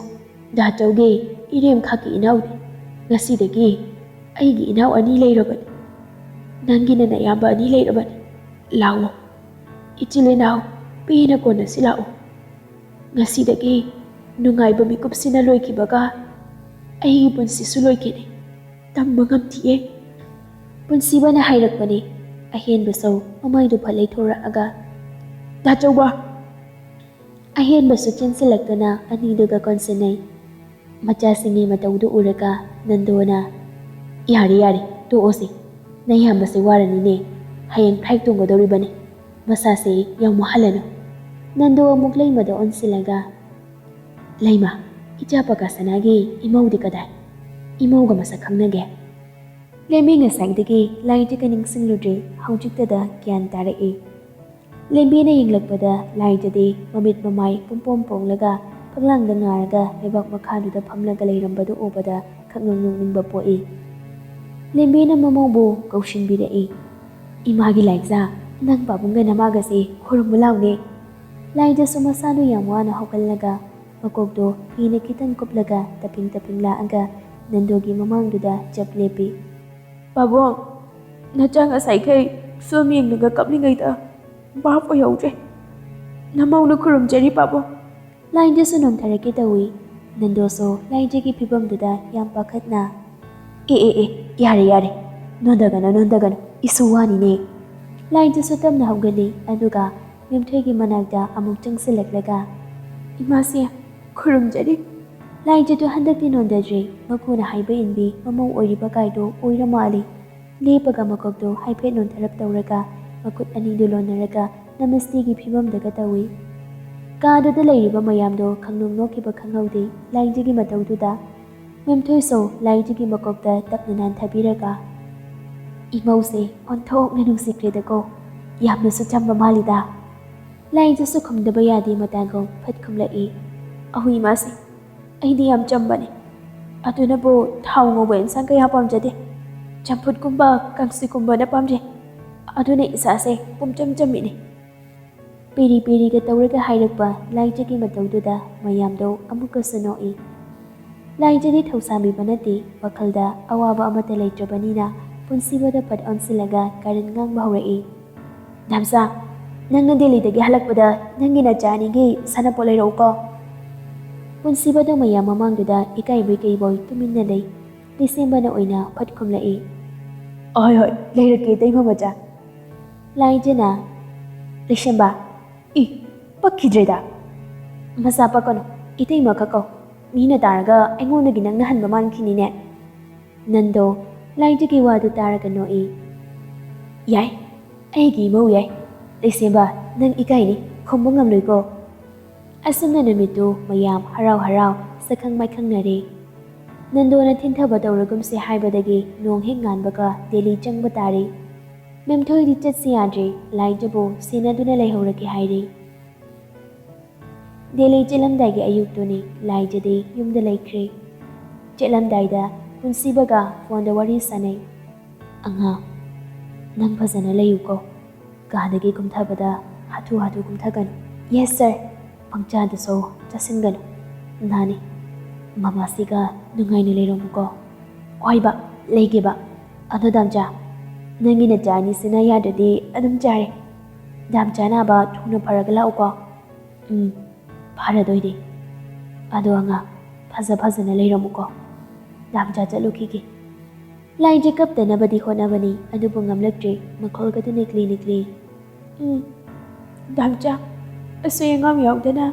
ꯗꯥꯆꯧꯒꯤ ꯏꯔꯦꯝꯈꯥꯛꯀꯤ ꯏꯅꯥꯎꯅꯤ꯫ ꯉꯁꯤꯗꯒꯤ ꯑꯩꯒꯤ ꯏꯅꯥꯎ ꯑꯅꯤ ꯂꯩꯔꯕꯅꯤ꯫ ꯅꯪꯒꯤꯅ ꯅꯌꯥꯝꯕ ꯑꯅꯤ ꯂꯩꯔꯕꯅꯤ꯫ ꯂꯥꯛꯑꯣ, ꯏꯆꯤꯜ ꯏꯅꯥꯎ ꯄꯦꯟꯅ ꯀꯣꯟꯅꯁꯤ ꯂꯥꯛꯑꯣ꯫ ꯉꯁꯤꯗꯒꯤ ꯅꯨꯡꯉꯥꯏꯕ ꯃꯤꯀꯨꯞꯁꯤꯅ ꯂꯣꯏꯈꯤꯕꯒ ꯑꯩꯒꯤ ꯄꯨꯟꯁꯤꯁꯨ ꯂꯣꯏꯈꯤꯅꯤ꯫ ꯇꯝꯕ ꯉꯝꯗꯤꯌꯦ꯫" ꯄꯨꯟꯁꯤꯕꯅ ꯍꯥꯏꯔꯛꯄꯅꯤ꯫ ꯑꯍꯦꯟꯕꯁꯨ ꯃꯃꯩꯗꯨ ꯐꯠ ꯂꯩꯊꯣꯔꯛꯑꯒ, "ꯗꯥꯆꯧꯕ!" ꯑꯍꯦꯟꯕꯁꯨ ꯆꯦꯟꯁꯤꯜꯂꯛꯇꯨꯅ ꯑꯅꯤꯗꯨꯒ ꯀꯣꯟꯁꯤꯟꯅꯩ꯫ ꯃꯆꯥꯁꯤꯡꯒꯤ ꯃꯇꯧꯗꯨ ꯎꯔꯒ ꯅꯟꯗꯣꯅ, "ꯌꯥꯔꯦ, ꯌꯥꯔꯦ, ꯇꯣꯛꯑꯣꯁꯦ꯫ ꯅꯌꯥꯝꯕꯁꯦ ꯋꯥꯔꯅꯤꯅꯦ꯫ ꯍꯌꯦꯡ flight ꯇꯣꯡꯒꯗꯧꯔꯤꯕꯅꯤ꯫ ꯃꯁꯥꯁꯦ ꯌꯥꯝ ꯋꯥꯍꯜꯂꯅꯨ꯫" ꯅꯟꯗꯣ ꯑꯃꯨꯛ ꯂꯩꯃꯗ ꯑꯣꯟꯁꯤꯜꯂꯒ, "ꯂꯩꯃ, ꯏꯆꯥ ꯄꯀꯥꯁꯅꯥꯒꯤ ꯏꯃꯧꯗꯤ ꯀꯗꯥꯏ? ꯏꯃꯧꯒ ꯃꯁꯛ ꯈꯪꯅꯒꯦ?" ꯂꯦꯝꯕꯤ ꯉꯁꯥꯏꯗꯒꯤ ꯂꯥꯏꯗꯨꯒ ꯅꯤꯡꯁꯤꯡꯂꯨꯗ꯭ꯔꯤ, ꯍꯧꯖꯤꯛꯇꯗ ꯒ꯭ꯌꯥꯟ ꯇꯥꯔꯛꯏ꯫ ꯂꯦꯝꯕꯤꯅ ꯌꯦꯡꯂꯛꯄꯗ ꯂꯥꯏꯗꯨꯗꯤ ꯃꯃꯤꯠ ꯃꯃꯥꯏ ꯄꯨꯝꯄꯣꯝ ꯄꯣꯡꯂꯒ ꯐꯛꯂꯥꯡꯗ ꯉꯥꯔꯒ ꯂꯩꯕꯥꯛ ꯃꯈꯥꯗꯨꯗ ꯐꯝꯂꯒ ꯂꯩꯔꯝꯕꯗꯨ ꯎꯕꯗ ꯈꯪꯅꯣꯛ ꯅꯣꯛꯅꯤꯡꯕ ꯄꯣꯛꯏ꯫ ꯂꯦꯝꯕꯤꯅ ꯃꯃꯧꯕꯨ ꯀꯧꯁꯤꯟꯕꯤꯔꯛꯏ꯫ "ꯏꯃꯥꯒꯤ ꯂꯥꯏꯖꯥ, ꯅꯪ ꯄꯥꯕꯨꯡꯒ ꯅꯃꯥꯒꯁꯦ ꯈꯨꯔꯨꯝꯃꯨ ꯂꯥꯎꯅꯦ꯫" ꯂꯥꯏꯗꯨꯁꯨ ꯃꯁꯥꯗꯨ ꯌꯥꯝ ꯋꯥꯅ ꯍꯧꯒꯠꯂꯒ ꯃꯀꯣꯛꯇꯣ ꯐꯤꯅ ꯈꯤꯇꯪ ꯀꯨꯞꯂꯒ ꯇꯞꯄꯤꯡ ꯇꯞꯄꯤꯡ ꯂꯥꯛꯑꯒ ꯅꯟꯗꯣꯒꯤ ꯃꯃꯥꯡꯗꯨꯗ ꯆꯞ ꯂꯦꯞꯄꯤ꯫ "ꯄꯥꯕꯨꯡ, ꯅꯆꯥ ꯉꯁꯥꯏꯈꯩ ꯐꯤꯂꯝ ꯌꯦꯡꯂꯒ ꯀꯞꯂꯤꯉꯩꯗ ꯚꯥꯞ ꯑꯣꯏꯍꯧꯗ꯭ꯔꯦ꯫ ꯅꯃꯧꯅ ꯈꯨꯔꯨꯝꯖꯔꯤ, ꯄꯥꯕꯨꯡ꯫" ꯂꯥꯏꯗꯨꯁꯨ ꯅꯣꯟꯊꯔꯛꯀꯦ ꯇꯧꯏ꯫ ꯅꯟꯗꯣꯁꯨ ꯂꯥꯏꯗꯨꯒꯤ ꯐꯤꯕꯝꯗꯨꯗ ꯌꯥꯝ ꯄꯥꯈꯠꯅ, "ꯑꯦ, ꯑꯦ, ꯑꯦ, ꯌꯥꯔꯦ, ꯌꯥꯔꯦ꯫ ꯅꯣꯟꯊꯒꯅꯨ, ꯅꯣꯟꯊꯒꯅꯨ꯫ ꯏꯁꯨ ꯋꯥꯅꯤꯅꯦ꯫" ꯂꯥꯏꯗꯨꯁꯨ ꯇꯞꯅ ꯍꯧꯒꯠꯂꯤ, ꯑꯗꯨꯒ ꯃꯦꯝꯊꯣꯏꯒꯤ ꯃꯅꯥꯛꯇ ꯑꯃꯨꯛ ꯆꯪꯁꯤꯜꯂꯛꯂꯒ, "ꯏꯃꯥꯁꯦ ꯈꯨꯔꯨꯝꯖꯔꯤ꯫ ꯂꯥꯏꯖꯗꯨ ꯍꯟꯗꯛꯇꯤ ꯅꯣꯟꯗꯗ꯭ꯔꯦ꯫ ꯃꯄꯨꯅ ꯍꯥꯏꯕ ꯏꯟꯕꯤ ꯃꯃꯧ ꯑꯣꯏꯔꯤꯕ ꯀꯥꯏꯗꯣ ꯑꯣꯏꯔ ꯃꯥꯜꯂꯦ꯫ ꯂꯦꯞꯄꯒ ꯃꯀꯣꯛꯇꯣ ꯍꯥꯏꯐꯦꯠ ꯅꯣꯟꯊꯔꯞ ꯇꯧꯔꯒ ꯃꯈꯨꯠ ꯑꯅꯤꯗꯨ ꯂꯣꯟꯅꯔꯒ ꯅꯃꯁꯇꯦꯒꯤ ꯐꯤꯕꯝꯗꯒ ꯇꯧꯏ꯫ ꯀꯥꯗꯨꯗ ꯂꯩꯔꯤꯕ ꯃꯌꯥꯝꯗꯣ ꯈꯪꯅꯣꯡ ꯅꯣꯛꯈꯤꯕ ꯈꯪꯍꯧꯗꯦ꯫ ꯂꯥꯏꯖꯒꯤ ꯃꯇꯧꯗꯨꯗ ꯃꯦꯝꯊꯣꯏꯁꯨ ꯂꯥꯏꯖꯒꯤ ꯃꯀꯣꯛꯇ ꯇꯞꯅ ꯅꯥꯟꯊꯕꯤꯔꯒ, "ꯏꯃꯧꯁꯦ ꯑꯣꯟꯊꯣꯛꯅ ꯅꯨꯡꯁꯤꯈ꯭ꯔꯦꯗꯀꯣ, ꯌꯥꯝꯅꯁꯨ ꯆꯝꯕ ꯃꯥꯜꯂꯤꯗ"꯫ ꯂꯥꯏꯖꯁꯨ ꯈꯨꯝꯗꯕ ꯌꯥꯗꯦ ꯃꯇꯥꯒꯨꯝ ꯐꯠ ꯈꯨꯝꯂꯛꯏ, "ꯑꯍꯨꯏ ꯃꯥꯁꯦ, ꯑꯩꯗꯤ ꯌꯥꯝ ꯆꯝꯕꯅꯦ꯫ ꯑꯗꯨꯅꯕꯨ ꯊꯥꯎ ꯉꯧꯕ ꯏꯟꯁꯥꯡ ꯀꯌꯥ ꯄꯥꯝꯖꯗꯦ꯫ ꯆꯝꯐꯨꯠꯀꯨꯝꯕ ꯀꯥꯡꯁꯣꯏꯒꯨꯝꯕꯅ ꯄꯥꯝꯖꯩ꯫ ꯑꯗꯨꯅ ꯏꯁꯥꯁꯦ ꯄꯨꯝꯆꯝ ꯆꯝꯃꯤꯅꯦ"꯫ ꯄꯦꯔꯤ ꯄꯦꯔꯤꯒ ꯇꯧꯔꯒ ꯍꯥꯏꯔꯛꯄ ꯂꯥꯏꯖꯒꯤ ꯃꯇꯧꯗꯨꯗ ꯃꯌꯥꯝꯗꯣ ꯑꯃꯨꯛꯀꯁꯨ ꯅꯣꯛꯏ꯫ ꯂꯥꯏꯖꯗꯤ ꯊꯧꯁꯥꯕꯤꯕ ꯅꯠꯇꯦ, ꯋꯥꯈꯜꯗ ꯑꯋꯥꯕ ꯑꯃꯠꯇ ꯂꯩꯇ꯭ꯔꯕꯅꯤꯅ ꯄꯨꯟꯁꯤꯕꯗ ꯐꯠ ꯑꯣꯟꯁꯤꯜꯂꯒ ꯀꯥꯔꯟ ꯉꯥꯡꯕ ꯍꯧꯔꯛꯏ꯫ "ꯗꯥꯝꯆꯥ, ꯅꯪꯅ ꯗꯦꯜꯂꯤꯗꯒꯤ ꯍꯜꯂꯛꯄꯗ ꯅꯪꯒꯤ ꯅꯆꯥ ꯑꯅꯤꯒꯤ ꯁꯥꯟꯅꯄꯣꯠ ꯂꯩꯔꯛꯎꯀꯣ"꯫ ꯄꯨꯟꯁꯤꯕꯗꯣ ꯃꯌꯥꯝ ꯃꯃꯥꯡꯗꯨꯗ ꯏꯀꯥꯏꯕꯣꯏ ꯀꯩꯕꯣꯏ ꯇꯨꯃꯤꯟꯅ ꯂꯩ꯫ ꯂꯩꯁꯦꯝꯕꯅ ꯑꯣꯏꯅ ꯐꯠ ꯈꯨꯝꯂꯛꯏ, "ꯍꯣꯏ ꯍꯣꯏ, ꯂꯩꯔꯛꯀꯦ ꯏꯇꯩꯃ ꯃꯆꯥ"꯫ ꯂꯥꯏꯖꯅ, "ꯂꯩꯁꯦꯝꯕ, ꯏ, ꯄꯛꯈꯤꯗ꯭ꯔꯦꯗ"꯫ "ꯃꯆꯥ ꯄꯛꯀꯅꯨ, ꯏꯇꯩꯃ ꯈꯛ ꯀꯧ꯫ ꯃꯤꯅ ꯇꯥꯔꯒ ꯑꯩꯉꯣꯟꯗꯒꯤ ꯅꯪꯅ ꯍꯟꯕ ꯃꯥꯟꯈꯤꯅꯤꯅꯦ"꯫ ꯅꯟꯗꯣ ꯂꯥꯏꯖꯒꯤ ꯋꯥꯗꯨ ꯇꯥꯔꯒ ꯅꯣꯛꯏ꯫ "ꯌꯥꯏ, ꯑꯩꯒꯤ ꯏꯃꯧ ꯌꯥꯏ꯫ ꯂꯩꯁꯦꯝꯕ, ꯅꯪ ꯏꯀꯥꯏꯅꯤ, ꯈꯨꯝꯕ ꯉꯝꯂꯣꯏꯀꯣ"꯫ ꯑꯁꯨꯝꯅ ꯅꯨꯃꯤꯠꯇꯨ ꯃꯌꯥꯝ ꯍꯔꯥꯎ ꯍꯔꯥꯎ ꯁꯛꯈꯪ ꯃꯥꯏꯈꯪꯅꯔꯦ꯫ ꯅꯟꯗꯣꯅ ꯊꯤꯟꯊꯕ ꯇꯧꯔꯒꯨꯝꯁꯦ ꯍꯥꯏꯕꯗꯒꯤ ꯅꯣꯡ ꯍꯦꯛ ꯉꯥꯟꯕꯒ ꯗꯦꯜꯂꯤ ꯆꯪꯕ ꯇꯥꯔꯦ꯫ ꯃꯦꯝꯊꯣꯏꯗꯤ ꯆꯠꯁꯤ ꯌꯥꯗ꯭ꯔꯦ, ꯂꯥꯏꯖꯕꯨ ꯁꯦꯟꯅꯗꯨꯅ ꯂꯩꯍꯧꯔꯒꯦ ꯍꯥꯏꯔꯦ꯫ ꯗꯦꯜꯂꯤ ꯆꯠꯂꯝꯗꯥꯏꯒꯤ ꯑꯌꯨꯛꯇꯨꯅꯤ, ꯂꯥꯏꯖꯗꯤ ꯌꯨꯝꯗ ꯂꯩꯈ꯭ꯔꯦ꯫ ꯆꯠꯂꯝꯗꯥꯏꯗ ꯄꯨꯟꯁꯤꯕꯒ ꯐꯣꯟꯗ ꯋꯥꯔꯤ ꯁꯥꯟꯅꯩ꯫ "ꯑꯉꯥꯡ, ꯅꯪ ꯐꯖꯅ ꯂꯩꯌꯨꯀꯣ꯫ ꯀꯥꯗꯒꯤ ꯀꯨꯝꯊꯕꯗ ꯍꯥꯊꯨ ꯍꯥꯊꯨ ꯀꯨꯝꯊꯒꯅꯨ"꯫ "Yes sir"꯫ "ꯄꯪꯆꯥꯗꯁꯨ ꯆꯥꯁꯤꯟꯒꯅꯨ꯫ ꯅꯥꯅꯤ꯫ ꯃꯃꯥꯁꯤꯒ ꯅꯨꯡꯉꯥꯏꯅ ꯂꯩꯔꯝꯃꯨꯀꯣ"꯫ "ꯍꯣꯏꯕ, ꯂꯩꯒꯦꯕ꯫ ꯑꯗꯣ ꯗꯥꯝꯆꯥ, ꯅꯪꯒꯤ ꯅꯆꯥ ꯑꯅꯤꯁꯤꯅ ꯌꯥꯗ꯭ꯔꯗꯤ ꯑꯗꯨꯝ ꯆꯥꯔꯦ꯫ ꯗꯥꯝꯆꯥ ꯅꯥꯕ ꯊꯨꯅ ꯐꯔꯒ ꯂꯥꯛꯎꯀꯣ"꯫ "ꯎꯝ, ꯐꯔꯗꯣꯏꯅꯦ꯫ ꯑꯗꯣ ꯑꯉꯥꯡ, ꯐꯖ ꯐꯖꯅ ꯂꯩꯔꯝꯃꯨꯀꯣ꯫ ꯗꯥꯝꯆꯥ ꯆꯠꯂꯨꯈꯤꯒꯦ"꯫ ꯂꯥꯏꯖ ꯀꯞꯇꯅꯕꯗꯤ ꯍꯣꯠꯅꯕꯅꯤ, ꯑꯗꯨꯕꯨ ꯉꯝꯂꯛꯇ꯭ꯔꯦ꯫ ꯃꯈꯣꯜꯒꯗꯨ ꯅꯤꯛꯂꯤ ꯅꯤꯛꯂꯤ꯫ "ꯎꯝ, ꯗꯥꯝꯆꯥ, ꯑꯁꯣꯏ ꯑꯉꯥꯝ ꯌꯥꯎꯗꯅ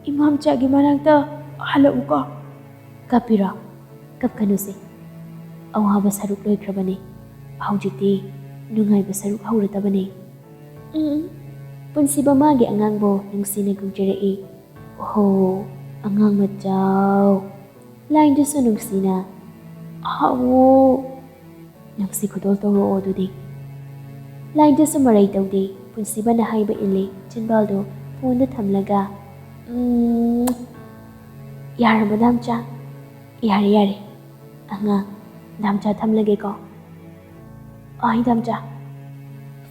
ꯏꯃꯥꯝꯆꯥꯒꯤ ꯃꯅꯥꯛꯇ ꯍꯜꯂꯛꯎꯀꯣ꯫ ꯀꯞꯄꯤꯔꯣ? ꯀꯞꯀꯅꯨꯁꯦ꯫ ꯑꯋꯥꯕ ꯁꯔꯨꯛ ꯂꯣꯏꯈ꯭ꯔꯕꯅꯤ꯫ ꯍꯧꯖꯤꯛꯇꯤ ꯅꯨꯡꯉꯥꯏꯕ ꯁꯔꯨꯛ ꯍꯧꯔꯗꯕꯅꯤ꯫ ꯎꯝ, ꯄꯨꯟꯁꯤꯕ ꯃꯥꯒꯤ ꯑꯉꯥꯡꯕꯨ ꯅꯨꯡꯁꯤꯅ ꯀꯧꯖꯔꯛꯏ꯫ "ꯑꯣꯍꯣ, ꯑꯉꯥꯡ ꯃꯆꯥꯎ꯫" ꯂꯥꯏꯗꯨꯁꯨ ꯅꯨꯡꯁꯤꯅ, "ꯍꯥꯎ꯫" "ꯅꯨꯡꯁꯤ ꯈꯨꯗꯣꯜ ꯇꯧꯔꯛꯑꯣ ꯑꯗꯨꯗꯤ꯫" ꯂꯥꯏꯗꯨꯁꯨ ꯃꯔꯩ ꯇꯧꯗꯦ꯫ ꯄꯨꯟꯁꯤꯕꯅ ꯍꯥꯏꯕ ꯏꯜꯂꯤ꯫ ꯆꯤꯟꯕꯥꯜꯗꯨ ꯐꯣꯟꯗ ꯊꯝꯂꯒ, "ꯎꯝ, ꯌꯥꯔꯕ ꯗꯥꯝꯆꯥ?" "ꯌꯥꯔꯦ, ꯌꯥꯔꯦ꯫ ꯑꯉꯥꯡ, ꯗꯥꯝꯆꯥ ꯊꯝꯂꯒꯦꯀꯣ꯫" "ꯑꯥꯏ, ꯗꯥꯝꯆꯥ꯫"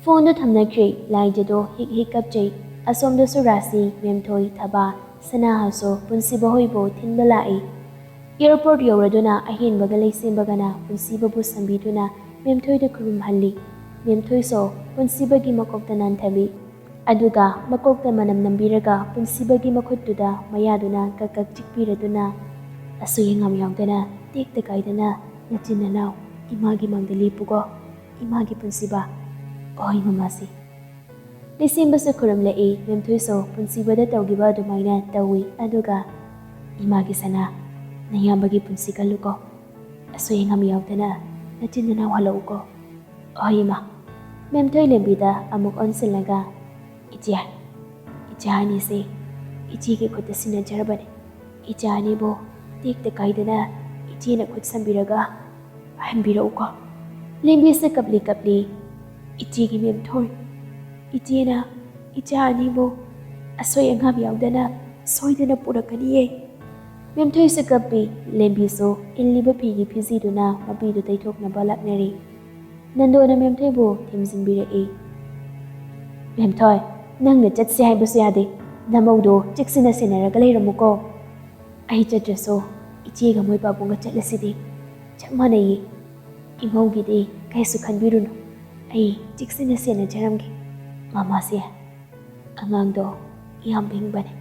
ꯐꯣꯟꯗꯨ ꯊꯝꯅꯈ꯭ꯔꯦ꯫ ꯂꯥꯏꯖꯗꯣ ꯍꯤꯛ ꯍꯤꯛ ꯀꯞꯆꯩ꯫ ꯑꯁꯣꯝꯗꯁꯨ ꯔꯥꯁꯤ, ꯃꯦꯝꯊꯣꯏ, ꯊꯕꯥ, ꯁꯅꯥꯍꯥꯁꯨ ꯄꯨꯟꯁꯤꯕ ꯍꯣꯏꯕꯨ ꯊꯤꯟꯕ ꯂꯥꯛꯏ꯫ ꯑꯦꯌꯔꯄꯣꯔꯠ ꯌꯧꯔꯗꯨꯅ ꯑꯍꯦꯟꯕꯒ ꯂꯩꯁꯦꯝꯕꯒꯅ ꯄꯨꯟꯁꯤꯕꯕꯨ ꯁꯝꯕꯤꯗꯨꯅ ꯃꯦꯝꯊꯣꯏꯗ ꯈꯨꯔꯨꯝꯍꯜꯂꯤ꯫ ꯃꯦꯝꯊꯣꯏꯁꯨ ꯄꯨꯟꯁꯤꯕꯒꯤ ꯃꯀꯣꯛꯇ ꯅꯥꯟꯊꯕꯤ꯫ ꯑꯗꯨꯒ ꯃꯀꯣꯛꯇ ꯃꯅꯝ ꯅꯝꯕꯤꯔꯒ ꯄꯨꯟꯁꯤꯕꯒꯤ ꯃꯈꯨꯠꯇꯨꯗ ꯃꯌꯥꯗꯨꯅ ꯀꯛ ꯀꯛ ꯆꯤꯛꯄꯤꯔꯗꯨꯅ, "ꯑꯁꯣꯏ ꯑꯉꯥꯝ ꯌꯥꯎꯗꯅ, ꯇꯦꯛꯇ ꯀꯥꯏꯗꯅ ꯅꯆꯤꯟ ꯅꯅꯥꯎ ꯏꯃꯥꯒꯤ ꯃꯥꯡꯗ ꯂꯦꯞꯄꯨꯀꯣ, ꯏꯃꯥꯒꯤ ꯄꯨꯟꯁꯤꯕ꯫" "ꯍꯣꯏ, ꯃꯃꯥꯁꯤ꯫" ꯂꯩꯁꯦꯝꯕꯁꯨ ꯈꯨꯔꯨꯝꯂꯛꯏ꯫ ꯃꯦꯝꯊꯣꯏꯁꯨ ꯄꯨꯟꯁꯤꯕꯗ ꯇꯧꯈꯤꯕ ꯑꯗꯨꯃꯥꯏꯅ ꯇꯧꯏ꯫ ꯑꯗꯨꯒ, "ꯏꯃꯥꯒꯤ ꯁꯅꯥ, ꯅꯌꯥꯝꯕꯒꯤ ꯄꯨꯟꯁꯤ ꯀꯜꯂꯨꯀꯣ꯫ ꯑꯁꯣꯏ ꯑꯉꯥꯝ ꯌꯥꯎꯗꯅ ꯅꯆꯤꯟ ꯅꯅꯥꯎ ꯍꯜꯂꯛꯎꯀꯣ꯫" "ꯍꯣꯏ, ꯏꯃꯥ꯫" ꯃꯦꯝꯊꯣꯏ ꯂꯦꯝꯕꯤꯗ ꯑꯃꯨꯛ ꯑꯣꯟꯁꯤꯜꯂꯒ, "ꯏꯆꯦ, ꯏꯆꯥ ꯑꯅꯤꯁꯦ ꯏꯆꯦꯒꯤ ꯈꯨꯠꯇ ꯁꯤꯟꯅꯖꯔꯕꯅꯤ꯫ ꯏꯆꯥ ꯑꯅꯤꯕꯨ ꯇꯦꯛꯇ ꯀꯥꯏꯗꯅ ꯏꯆꯦꯅ ꯈꯨꯠ ꯁꯝꯕꯤꯔꯒ ꯍꯟꯕꯤꯔꯛꯎꯀꯣ꯫" ꯂꯦꯝꯕꯤꯁꯦ ꯀꯞꯂꯤ ꯀꯞꯂꯤ, "ꯏꯆꯦꯒꯤ ꯃꯦꯝꯊꯣꯏ, ꯏꯆꯦꯅ ꯏꯆꯥ ꯑꯅꯤꯕꯨ ꯑꯁꯣꯏ ꯑꯉꯥꯝ ꯌꯥꯎꯗꯅ ꯁꯣꯏꯗꯅ ꯄꯨꯔꯛꯀꯅꯤꯌꯦ꯫" ꯃꯦꯝꯊꯣꯏꯁꯨ ꯀꯞꯄꯤ꯫ ꯂꯦꯝꯕꯤꯁꯨ ꯏꯜꯂꯤꯕ ꯐꯤꯒꯤ ꯐꯤꯖꯤꯗꯨꯅ ꯃꯄꯤꯗꯨ ꯇꯩꯊꯣꯛꯅꯕ ꯂꯥꯛꯅꯔꯤ꯫ ꯅꯟꯗꯣꯅ ꯃꯦꯝꯊꯣꯏꯕꯨ ꯊꯦꯝꯖꯤꯟꯕꯤꯔꯛꯏ꯫ "ꯃꯦꯝꯊꯣꯏ, ꯅꯪꯅ ꯆꯠꯁꯦ ꯍꯥꯏꯕꯁꯨ ꯌꯥꯗꯦ꯫ ꯅꯃꯧꯗꯣ ꯆꯦꯛꯁꯤꯟꯅ ꯁꯦꯟꯅꯔꯒ ꯂꯩꯔꯝꯃꯨꯀꯣ꯫ ꯑꯩ ꯆꯠꯇ꯭ꯔꯁꯨ ꯏꯆꯦꯒ ꯃꯣꯏ ꯄꯥꯕꯨꯡꯒ ꯆꯠꯂꯁꯤꯗꯤ꯫ ꯆꯞ ꯃꯥꯟꯅꯩꯌꯦ꯫ ꯏꯃꯧꯒꯤꯗꯤ ꯀꯩꯁꯨ ꯈꯟꯕꯤꯔꯨꯅꯨ꯫ ꯑꯩ ꯆꯦꯛꯁꯤꯟꯅ ꯁꯦꯟꯅꯖꯔꯝꯒꯦ꯫ ꯃꯃꯥꯁꯦ ꯑꯉꯥꯡꯗꯣ ꯌꯥꯝ ꯐꯤꯡꯕꯅꯦ꯫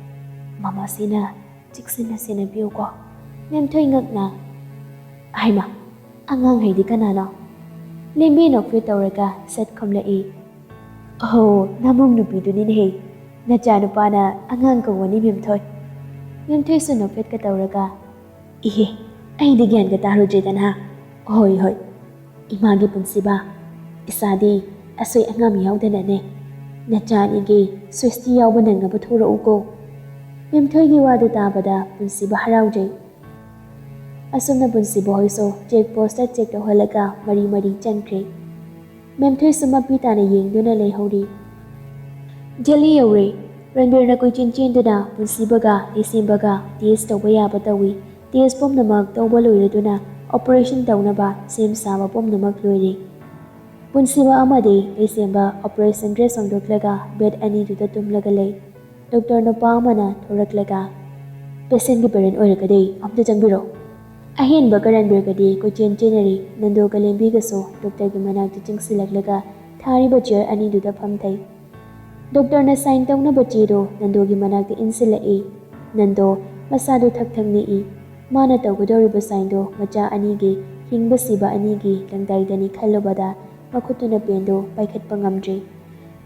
ꯃꯃꯥꯁꯤꯅ ꯆꯦꯛꯁꯤꯟꯅ ꯁꯦꯟꯅꯕꯤꯌꯨꯀꯣ꯫" ꯃꯦꯝꯊꯣꯏ ꯉꯛꯅ, "ꯍꯩꯃꯥ, ꯑꯉꯥꯡ ꯍꯥꯏꯗꯤ ꯀꯅꯥꯅꯣ?" ꯂꯦꯝꯕꯤ ꯅꯣꯛꯐꯦꯠ ꯇꯧꯔꯒ ꯁꯠ ꯈꯨꯝꯂꯛꯏ꯫ "ꯑꯍꯣ, ꯅꯃꯧ ꯅꯨꯄꯤꯗꯨꯅꯤꯅꯦꯍꯦ꯫ ꯅꯆꯥꯅꯨꯄꯥꯅ ꯑꯉꯥꯡ ꯀꯧꯕꯅꯤ, ꯃꯦꯝꯊꯣꯏ꯫" ꯃꯦꯝꯊꯣꯏꯁꯨ ꯅꯣꯛꯐꯦꯠꯀ ꯇꯧꯔꯒ, "ꯏꯍꯦ, ꯑꯩꯗꯤ ꯒ꯭ꯌꯥꯟꯒ ꯇꯥꯔꯨꯗ꯭ꯔꯦꯗꯅ꯫ ꯍꯣꯏ, ꯍꯣꯏ, ꯏꯃꯥꯒꯤ ꯄꯨꯟꯁꯤꯕ, ꯏꯆꯥꯗꯤ ꯑꯁꯣꯏ ꯑꯉꯥꯝ ꯌꯥꯎꯗꯅꯅꯦ ꯅꯆꯥ ꯑꯅꯤꯒꯤ ꯁ꯭ꯋꯦꯁꯇꯤ ꯌꯥꯎꯕ ꯅꯪꯅꯕ ꯊꯣꯔꯛꯎꯀꯣ꯫" ꯃꯦꯝꯊꯣꯏꯒꯤ ꯋꯥꯗꯨ ꯇꯥꯕꯗ ꯄꯨꯟꯁꯤꯕ ꯍꯔꯥꯎꯖꯩ꯫ ꯑꯁꯨꯝꯅ ꯄꯨꯟꯁꯤꯕ ꯍꯣꯏꯁꯨ ꯆꯦꯛ ꯄꯣꯁꯇ ꯆꯦꯛ ꯇꯧꯍꯜꯂꯒ ꯃꯔꯤ ꯃꯔꯤ ꯆꯟꯈ꯭ꯔꯦ꯫ ꯃꯦꯝꯊꯣꯏꯁꯨ ꯃꯄꯤ ꯇꯥꯅ ꯌꯦꯡꯗꯨꯅ ꯂꯩꯍꯧꯔꯤ꯫ ꯗꯦꯜꯂꯤ ꯌꯧꯔꯦ꯫ ꯔꯟꯕꯤꯔꯅ ꯀꯣꯏꯆꯦꯟ ꯆꯦꯟꯗꯨꯅ ꯄꯨꯟꯁꯤꯕꯒ ꯂꯩꯁꯦꯝꯕꯒ ꯇꯦꯁ ꯇꯧꯕ ꯌꯥꯕ ꯇꯧꯏ꯫ ꯇꯦꯁ ꯄꯨꯝꯅꯃꯛ ꯇꯧꯕ ꯂꯣꯏꯔꯗꯨꯅ ꯑꯣꯄꯔꯦꯁꯟ ꯇꯧꯅꯕ ꯁꯦꯝ ꯁꯥꯕ ꯄꯨꯝꯅꯃꯛ ꯂꯣꯏꯔꯦ꯫ ꯄꯨꯟꯁꯤꯕ ꯑꯃꯗꯤ ꯂꯩꯁꯦꯝꯕ ꯑꯣꯄꯔꯦꯁꯟ ꯗ꯭ꯔꯦꯁ ꯍꯣꯡꯗꯣꯛꯂꯒ ꯕꯦꯗ ꯑꯅꯤꯗꯨꯗ ꯇꯨꯝꯂꯒ ꯂꯩ꯫ ꯗꯣꯛꯇꯔ ꯅꯨꯄꯥ ꯑꯃꯅ ꯊꯣꯔꯛꯂꯒ, "ꯄꯦꯁꯦꯟꯒꯤ ꯄꯦꯔꯦꯟ ꯑꯣꯏꯔꯒꯗꯤ ꯑꯝꯇ ꯆꯪꯕꯤꯔꯣ꯫" ꯑꯍꯦꯟꯕ ꯀꯔꯟꯕꯤꯔꯒꯗꯤ ꯀꯣꯏꯆꯦꯟ ꯆꯦꯟꯅꯔꯤ꯫ ꯅꯟꯗꯣꯒ ꯂꯦꯝꯕꯤꯒꯁꯨ ꯗꯣꯛꯇꯔꯒꯤ ꯃꯅꯥꯛꯇ ꯆꯪꯁꯤꯜꯂꯛꯂꯒ ꯊꯥꯔꯤꯕ ꯆꯤꯌꯔ ꯑꯅꯤꯗꯨꯗ ꯐꯝꯊꯩ꯫ ꯗꯣꯛꯇꯔꯅ ꯁꯥꯏꯟ ꯇꯧꯅꯕ ꯆꯦꯗꯣ ꯅꯟꯗꯣꯒꯤ ꯃꯅꯥꯛꯇ ꯏꯟꯁꯤꯜꯂꯛꯏ꯫ ꯅꯟꯗꯣ ꯃꯁꯥꯗꯨ ꯊꯛ ꯊꯛ ꯅꯤꯛꯏ꯫ ꯃꯥꯅ ꯇꯧꯒꯗꯧꯔꯤꯕ ꯁꯥꯏꯟꯗꯣ ꯃꯆꯥ ꯑꯅꯤꯒꯤ, ꯍꯤꯡꯕ ꯁꯤꯕ ꯑꯅꯤꯒꯤ ꯂꯪꯗꯥꯏꯗꯅꯤ ꯈꯜꯂꯨꯕꯗ ꯃꯈꯨꯠꯇꯨꯅ ꯄꯦꯟꯗꯣ ꯄꯥꯏꯈꯠꯄ ꯉꯝꯗ꯭ꯔꯦ꯫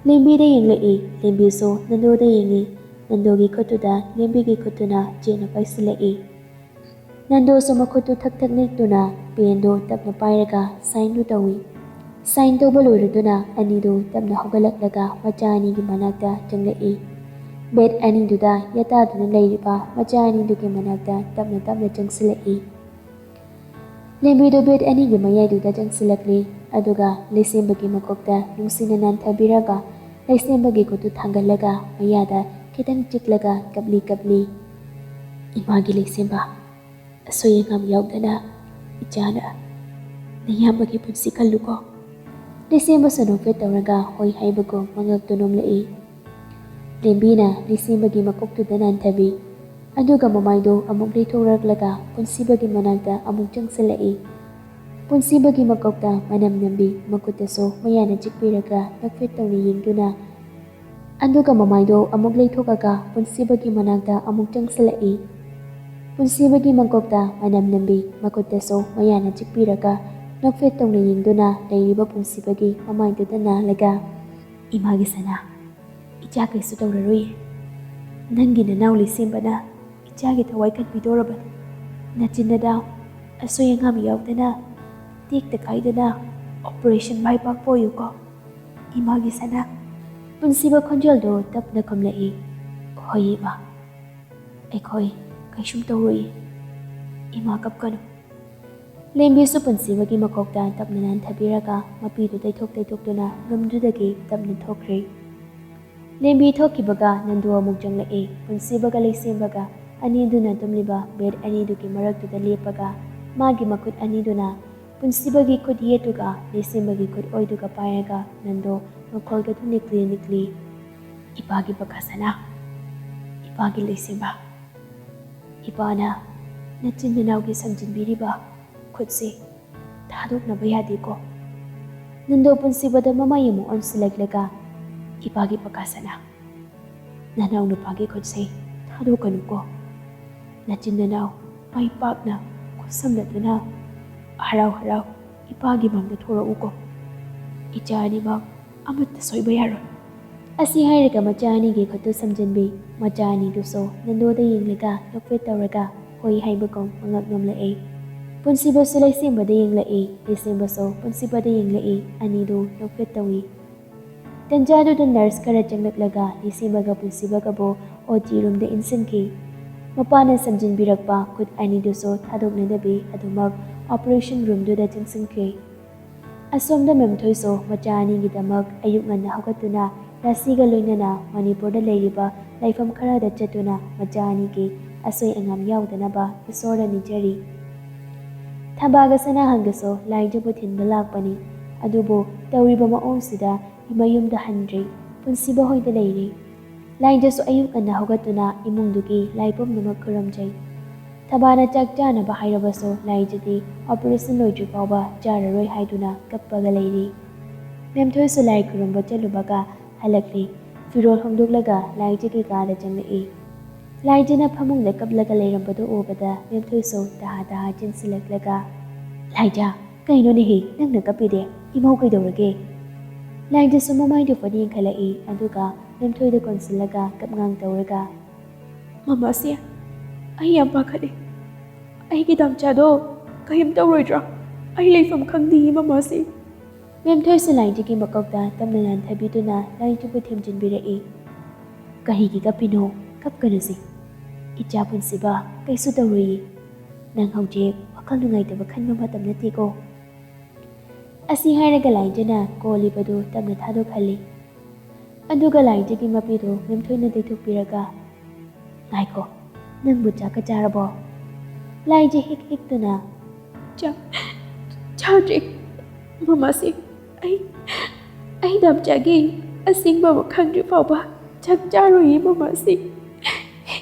ꯂꯦꯝꯕꯤꯗ ꯌꯦꯡꯂꯛꯏ꯫ ꯂꯦꯝꯕꯤꯁꯨ ꯅꯟꯗꯣꯗ ꯌꯦꯡꯉꯤ꯫ ꯅꯟꯗꯣꯒꯤ ꯈꯨꯠꯇꯨꯗ ꯂꯦꯝꯕꯤꯒꯤ ꯈꯨꯠꯇꯨꯅ ꯆꯦꯠꯅ ꯄꯥꯏꯁꯤꯜꯂꯛꯏ꯫ ꯅꯟꯗꯣꯁꯨ ꯃꯈꯨꯠꯇꯨ ꯊꯛ ꯊꯛ ꯅꯤꯛꯇꯨꯅ ꯄꯦꯟꯗꯣ ꯇꯞꯅ ꯄꯥꯏꯔꯒ ꯁꯥꯏꯟꯗꯨ ꯇꯧꯏ꯫ ꯁꯥꯏꯟ ꯇꯧꯕ ꯂꯣꯏꯔꯗꯨꯅ ꯑꯅꯤꯗꯨ ꯇꯞꯅ ꯍꯧꯒꯠꯂꯛꯂꯒ ꯃꯆꯥ ꯑꯅꯤꯒꯤ ꯃꯅꯥꯛꯇ ꯆꯪꯂꯛꯏ꯫ ꯕꯦꯗ ꯑꯅꯤꯗꯨꯗ ꯌꯥꯇꯥꯗꯨꯅ ꯂꯩꯔꯤꯕ ꯃꯆꯥ ꯑꯅꯤꯗꯨꯒꯤ ꯃꯅꯥꯛꯇ ꯇꯞꯅ ꯇꯞꯅ ꯆꯪꯁꯤꯜꯂꯛꯏ꯫ ꯂꯦꯝꯕꯤꯗꯨ ꯕꯦꯗ ꯑꯅꯤꯒꯤ ꯃꯌꯥꯏꯗꯨꯗ ꯆꯪꯁꯤꯜꯂꯛꯂꯤ꯫ ꯑꯗꯨꯒ ꯂꯩꯁꯦꯝꯕꯒꯤ ꯃꯀꯣꯛꯇ ꯅꯨꯡꯁꯤꯅ ꯅꯥꯟꯊꯕꯤꯔꯒ ꯂꯩꯁꯦꯝꯕꯒꯤ ꯈꯨꯠꯇꯨ ꯊꯥꯡꯒꯠꯂꯒ ꯃꯌꯥꯗ ꯈꯤꯇꯪ ꯆꯤꯛꯂꯒ ꯀꯞꯂꯤ ꯀꯞꯂꯤ, "ꯏꯃꯥꯒꯤ ꯂꯩꯁꯦꯝꯕ, ꯑꯁꯣꯏ ꯑꯉꯥꯝ ꯌꯥꯎꯗꯅ ꯏꯆꯥꯅ ꯅꯌꯥꯝꯕꯒꯤ ꯄꯨꯟꯁꯤ ꯈꯜꯂꯨꯀꯣ꯫" ꯂꯩꯁꯦꯝꯕꯁꯨ ꯅꯣꯛꯐꯦꯠ ꯇꯧꯔꯒ ꯍꯣꯏ ꯍꯥꯏꯕꯒꯨꯝ ꯃꯉꯛꯇꯨ ꯅꯣꯝꯂꯛꯏ꯫ ꯂꯦꯝꯕꯤꯅ ꯂꯩꯁꯦꯝꯕꯒꯤ ꯃꯀꯣꯛꯇꯨꯗ ꯅꯥꯟꯊꯕꯤ꯫ ꯑꯗꯨꯒ ꯃꯃꯥꯏꯗꯨ ꯑꯃꯨꯛ ꯂꯩꯊꯣꯔꯛꯂꯒ ꯄꯨꯟꯁꯤꯕꯒꯤ ꯃꯅꯥꯛꯇ ꯑꯃꯨꯛ ꯆꯪꯁꯤꯜꯂꯛꯏ꯫ ꯄꯨꯟꯁꯤꯕꯒꯤ ꯃꯀꯣꯛꯇ ꯃꯅꯝ ꯅꯝꯕꯤ, ꯃꯈꯨꯠꯇꯁꯨ ꯃꯌꯥꯅ ꯆꯤꯛꯄꯤꯔꯒ ꯅꯣꯛꯐꯦꯠ ꯇꯧꯅ ꯌꯦꯡꯗꯨꯅ, ꯑꯗꯨꯒ ꯃꯃꯥꯏꯗꯨ ꯑꯃꯨꯛ ꯂꯩꯊꯣꯛꯑꯒ ꯄꯨꯟꯁꯤꯕꯒꯤ ꯃꯅꯥꯛꯇ ꯑꯃꯨꯛ ꯆꯪꯁꯤꯜꯂꯛꯏ꯫ ꯄꯨꯟꯁꯤꯕꯒꯤ ꯃꯀꯣꯛꯇ ꯃꯅꯝ ꯅꯝꯕꯤ, ꯃꯈꯨꯠꯇꯁꯨ ꯃꯌꯥꯅ ꯆꯤꯛꯄꯤꯔꯒ ꯅꯣꯛꯐꯦꯠ ꯇꯧꯅ ꯌꯦꯡꯗꯨꯅ ꯂꯩꯔꯤꯕ ꯄꯨꯟꯁꯤꯕꯒꯤ ꯃꯃꯥꯏꯗꯨꯗ ꯅꯥꯜꯂꯒ, "ꯏꯃꯥꯒꯤ ꯁꯅꯥ, ꯏꯆꯥ ꯀꯩꯁꯨ ꯇꯧꯔꯔꯣꯏꯌꯦ꯫ ꯅꯪꯒꯤ ꯅꯅꯥꯎ ꯂꯩꯁꯦꯝꯕꯅ ꯏꯆꯥꯒꯤ ꯊꯋꯥꯏ ꯀꯟꯕꯤꯗꯧꯔꯕꯅꯤ꯫ ꯅꯆꯤꯟ ꯅꯅꯥꯎ ꯑꯁꯣꯏ ꯑꯉꯥꯝ ꯌꯥꯎꯗꯅ, ꯇꯦꯛꯇ ꯀꯥꯏꯗꯅ operation ꯃꯥꯏ ꯄꯥꯛꯄ ꯑꯣꯏꯌꯨꯀꯣ, ꯏꯃꯥꯒꯤ ꯁꯅꯥ꯫ ꯄꯨꯟꯁꯤꯕ ꯈꯣꯟꯖꯦꯜꯗꯣ ꯇꯞꯅ ꯈꯨꯝꯂꯛꯏ, "ꯍꯣꯏ ꯏꯃꯥ, ꯑꯩꯈꯣꯏ ꯀꯩꯁꯨꯝ ꯇꯧꯔꯣꯏꯌꯦ, ꯏꯃꯥ ꯀꯞꯀꯅꯨ"꯫ ꯂꯦꯝꯕꯤꯁꯨ ꯄꯨꯟꯁꯤꯕꯒꯤ ꯃꯀꯣꯛꯇ ꯇꯞꯅ ꯅꯥꯟꯊꯕꯤꯔꯒ ꯃꯄꯤꯗꯨ ꯇꯩꯊꯣꯛ ꯇꯩꯊꯣꯛꯇꯨꯅ ꯔꯨꯝꯗꯨꯗꯒꯤ ꯇꯞꯅ ꯊꯣꯛꯈ꯭ꯔꯦ꯫ ꯂꯦꯝꯕꯤ ꯊꯣꯛꯈꯤꯕꯒ ꯅꯟꯗꯨ ꯑꯃꯨꯛ ꯆꯪꯂꯛꯏ꯫ ꯄꯨꯟꯁꯤꯕꯒ ꯂꯩꯁꯦꯝꯕꯒ ꯑꯅꯤꯗꯨꯅ ꯇꯨꯝꯂꯤꯕ ꯕꯦꯗ ꯑꯅꯤꯗꯨꯒꯤ ꯃꯔꯛꯇꯨꯗ ꯂꯦꯞꯄꯒ ꯃꯥꯒꯤ ꯃꯈꯨꯠ ꯑꯅꯤꯗꯨꯅ ꯄꯨꯟꯁꯤꯕꯒꯤ ꯈꯨꯠ ꯌꯦꯠꯇꯨꯒ ꯂꯩꯁꯦꯝꯕꯒꯤ ꯈꯨꯠ ꯑꯣꯏꯗꯨꯒ ꯄꯥꯏꯔꯒ ꯅꯟꯗꯨ ꯃꯈꯣꯜꯒ ꯅꯤꯛꯂꯤ ꯅꯤꯛꯂꯤ, "ꯏꯄꯥꯒꯤ ꯄꯀꯥ ꯁꯅꯥ, ꯏꯄꯥꯒꯤ ꯂꯩꯁꯦꯝꯕ, ꯏꯄꯥꯅ ꯅꯆꯤꯟ ꯅꯅꯥꯎꯒꯤ ꯁꯝꯖꯤꯟꯕꯤꯔꯤꯕ ꯈꯨꯠꯁꯤ ꯊꯥꯗꯣꯛꯅꯕ ꯌꯥꯗꯦꯀꯣ"꯫ ꯅꯟꯗꯨ ꯄꯨꯟꯁꯤꯕꯗ ꯃꯃꯥꯏ ꯑꯃꯨꯛ ꯑꯣꯟꯁꯤꯜꯂꯛꯂꯒ, "ꯏꯄꯥꯒꯤ ꯄꯀꯥ ꯁꯅꯥ, ꯅꯅꯥꯎ ꯅꯨꯄꯥꯒꯤ ꯈꯨꯠꯁꯦ ꯊꯥꯗꯣꯛꯀꯅꯨꯀꯣ꯫ ꯅꯆꯤꯟ ꯅꯅꯥꯎ ꯃꯥꯏ ꯄꯥꯛꯅ ꯈꯨꯠꯁꯝꯅꯗꯨꯅ ꯍꯔꯥꯎ ꯍꯔꯥꯎ ꯏꯄꯥꯒꯤ ꯃꯥꯡꯗ ꯊꯣꯔꯛꯎꯀꯣ꯫ ꯏꯆꯥ ꯑꯅꯤꯃꯛ ꯑꯃꯠꯇ ꯁꯣꯏꯕ ꯌꯥꯔꯣꯏ"꯫ ꯑꯁꯤ ꯍꯥꯏꯔꯒ ꯃꯆꯥ ꯑꯅꯤꯒꯤ ꯈꯨꯠꯇꯨ ꯁꯝꯖꯤꯟꯕꯤ꯫ ꯃꯆꯥ ꯑꯅꯤꯗꯨꯁꯨ ꯅꯟꯗꯨꯗ ꯌꯦꯡꯂꯒ ꯅꯣꯛꯐꯦꯠ ꯇꯧꯔꯒ ꯍꯣꯏ ꯍꯥꯏꯕꯒꯨꯝ ꯃꯉꯛ ꯅꯣꯝꯂꯛꯏ꯫ ꯄꯨꯟꯁꯤꯕꯁꯨ ꯂꯩꯁꯦꯝꯕꯗ ꯌꯦꯡꯂꯛꯏ, ꯂꯩꯁꯦꯝꯕꯁꯨ ꯄꯨꯟꯁꯤꯕꯗ ꯌꯦꯡꯂꯛꯏ꯫ ꯑꯅꯤꯗꯨ ꯅꯣꯛꯐꯦꯠ ꯇꯧꯏ꯫ ꯇꯟꯖꯥꯗꯨꯗ ꯅꯔꯁ ꯈꯔ ꯆꯪꯂꯛꯂꯒ ꯂꯩꯁꯦꯝꯕꯒ ꯄꯨꯟꯁꯤꯕꯒꯕꯨ ꯑꯣ ꯇꯤ ꯔꯨꯝꯗ ꯏꯟꯁꯤꯟꯈꯤ꯫ ꯃꯄꯥꯅ ꯁꯝꯖꯤꯟꯕꯤꯔꯛꯄ ꯈꯨꯠ ꯑꯅꯤꯗꯨꯁꯨ ꯊꯥꯗꯣꯛꯅꯗꯕꯤ ꯑꯗꯨꯃꯛ ꯑꯣꯄꯔꯦꯁꯟ ꯔꯨꯝꯗꯨꯗ ꯆꯪꯁꯤꯟꯈ꯭ꯔꯦ꯫ ꯑꯁꯣꯝꯗ ꯃꯦꯝꯊꯣꯏꯁꯨ ꯃꯆꯥ ꯑꯅꯤꯒꯤꯗꯃꯛ ꯑꯌꯨꯛ ꯉꯟꯅ ꯍꯧꯒꯠꯇꯨꯅ ꯔꯥꯁꯤꯒ ꯂꯣꯏꯅꯅ ꯃꯅꯤꯄꯨꯔꯗ ꯂꯩꯔꯤꯕ ꯂꯥꯏꯐꯝ ꯈꯔꯗ ꯆꯠꯇꯨꯅ ꯃꯆꯥ ꯑꯅꯤꯒꯤ ꯑꯁꯣꯏ ꯑꯉꯥꯝ ꯌꯥꯎꯗꯅꯕ ꯏꯁꯣꯔꯗ ꯅꯤꯖꯔꯤ꯫ ꯊꯝꯕꯥꯜꯒ ꯁꯅꯥꯍꯟꯒꯁꯨ ꯂꯥꯏꯖꯕꯨ ꯊꯤꯟꯕ ꯂꯥꯛꯄꯅꯤ꯫ ꯑꯗꯨꯕꯨ ꯇꯧꯔꯤꯕ ꯃꯑꯣꯡꯁꯤꯗ ꯃꯌꯨꯝꯗ ꯍꯟꯗ꯭ꯔꯤ, ꯄꯨꯟꯁꯤꯕ ꯍꯣꯏꯗ ꯂꯩꯔꯤ꯫ ꯂꯥꯏꯖꯁꯨ ꯑꯌꯨꯛ ꯉꯟꯅ ꯍꯧꯒꯠꯇꯨꯅ ꯏꯃꯨꯡꯗꯨꯒꯤ ꯂꯥꯏ ꯄꯨꯝꯅꯃꯛ ꯈꯨꯔꯨꯝꯖꯩ꯫ ꯊꯕꯥꯅ ꯆꯥꯛ ꯆꯥꯅꯕ ꯍꯥꯏꯔꯕꯁꯨ ꯂꯥꯏꯖꯗꯤ ꯑꯣꯄꯔꯦꯁꯟ ꯂꯣꯏꯗ꯭ꯔꯤ ꯐꯥꯎꯕ ꯆꯥꯔꯔꯣꯏ ꯍꯥꯏꯗꯨꯅ ꯀꯞꯄꯒ ꯂꯩꯔꯤ꯫ ꯃꯦꯝꯊꯣꯏꯁꯨ ꯂꯥꯏ ꯈꯨꯔꯨꯝꯕ ꯆꯠꯂꯨꯕꯒ ꯍꯜꯂꯛꯂꯤ꯫ ꯐꯤꯔꯣꯜ ꯍꯣꯡꯗꯣꯛꯂꯒ ꯂꯥꯏꯖꯒꯤ ꯀꯥꯗ ꯆꯪꯂꯛꯏ꯫ ꯂꯥꯏꯖꯅ ꯐꯃꯨꯡꯗ ꯀꯞꯂꯒ ꯂꯩꯔꯝꯕꯗꯨ ꯎꯕꯗ ꯃꯦꯝꯊꯣꯏꯁꯨ ꯇꯍꯥ ꯇꯍꯥ ꯆꯦꯟꯁꯤꯜꯂꯛꯂꯒ, "ꯂꯥꯏꯖ, ꯀꯩꯅꯣꯅꯦꯍꯦ, ꯅꯪꯅ ꯀꯞꯄꯤꯗꯦ? ꯏꯃꯧ ꯀꯩꯗꯧꯔꯒꯦ?" ꯂꯥꯏꯖꯁꯨ ꯃꯃꯥꯏꯗꯨ ꯐꯠ ꯌꯦꯡꯈꯠꯂꯛꯏ, ꯑꯗꯨꯒ ꯃꯦꯝꯊꯣꯏꯗ ꯀꯣꯟꯁꯤꯜꯂꯒ ꯀꯞꯉꯥꯡ ꯇꯧꯔꯒ, "ꯃꯃꯥꯁꯦ, ꯑꯩ ꯌꯥꯝ ꯄꯥꯈꯠꯂꯦ꯫ ꯑꯩꯒꯤ ꯗꯥꯝꯆꯥꯗꯣ ꯀꯔꯤꯝ ꯇꯧꯔꯣꯏꯗ꯭ꯔꯣ? ꯑꯩ ꯂꯩꯐꯝ ꯈꯪꯗꯤꯌꯦ ꯃꯃꯥꯁꯤ꯫ ꯃꯦꯝꯊꯣꯏꯁꯨ ꯂꯥꯏꯖꯒꯤ ꯃꯀꯣꯛꯇ ꯇꯞꯅ ꯅꯥꯟꯊꯕꯤꯗꯨꯅ ꯂꯥꯏꯖꯕꯨ ꯊꯦꯝꯖꯤꯟꯕꯤꯔꯛꯏ꯫ "ꯀꯔꯤꯒꯤ ꯀꯞꯄꯤꯅꯣ? ꯀꯞꯀꯅꯨꯁꯦ꯫ ꯏꯆꯥ ꯄꯨꯟꯁꯤꯕ ꯀꯩꯁꯨ ꯇꯧꯔꯣꯏꯌꯦ꯫ ꯅꯪ ꯍꯧꯖꯤꯛ ꯋꯥꯈꯜ ꯅꯨꯡꯉꯥꯏꯇꯕ ꯈꯟꯕ ꯃꯇꯝ ꯅꯠꯇꯦꯀꯣ꯫" ꯑꯁꯤ ꯍꯥꯏꯔꯒ ꯂꯥꯏꯖꯅ ꯀꯣꯜꯂꯤꯕꯗꯨ ꯇꯞꯅ ꯊꯥꯗꯣꯛꯍꯜꯂꯤ꯫ ꯑꯗꯨꯒ ꯂꯥꯏꯖꯒꯤ ꯃꯄꯤꯗꯨ ꯃꯦꯝꯊꯣꯏꯅ ꯇꯩꯊꯣꯛꯄꯤꯔꯒ, "ꯉꯥꯏꯈꯣ, ꯅꯪꯕꯨ ꯆꯥꯛꯀ ꯆꯥꯔꯕꯣ?" ꯂꯥꯏꯖ ꯍꯤꯛ ꯍꯤꯛꯇꯨꯅ, "ꯆꯥꯛ ꯆꯥꯗ꯭ꯔꯤ ꯃꯃꯥꯁꯤ꯫ ꯑꯩ, ꯑꯩ ꯗꯥꯝꯆꯥꯒꯤ ꯑꯁꯦꯡꯕ ꯑꯃ ꯈꯪꯗ꯭ꯔꯤ ꯐꯥꯎꯕ ꯆꯥꯛ ꯆꯥꯔꯣꯏꯌꯦ ꯃꯃꯥꯁꯤ꯫"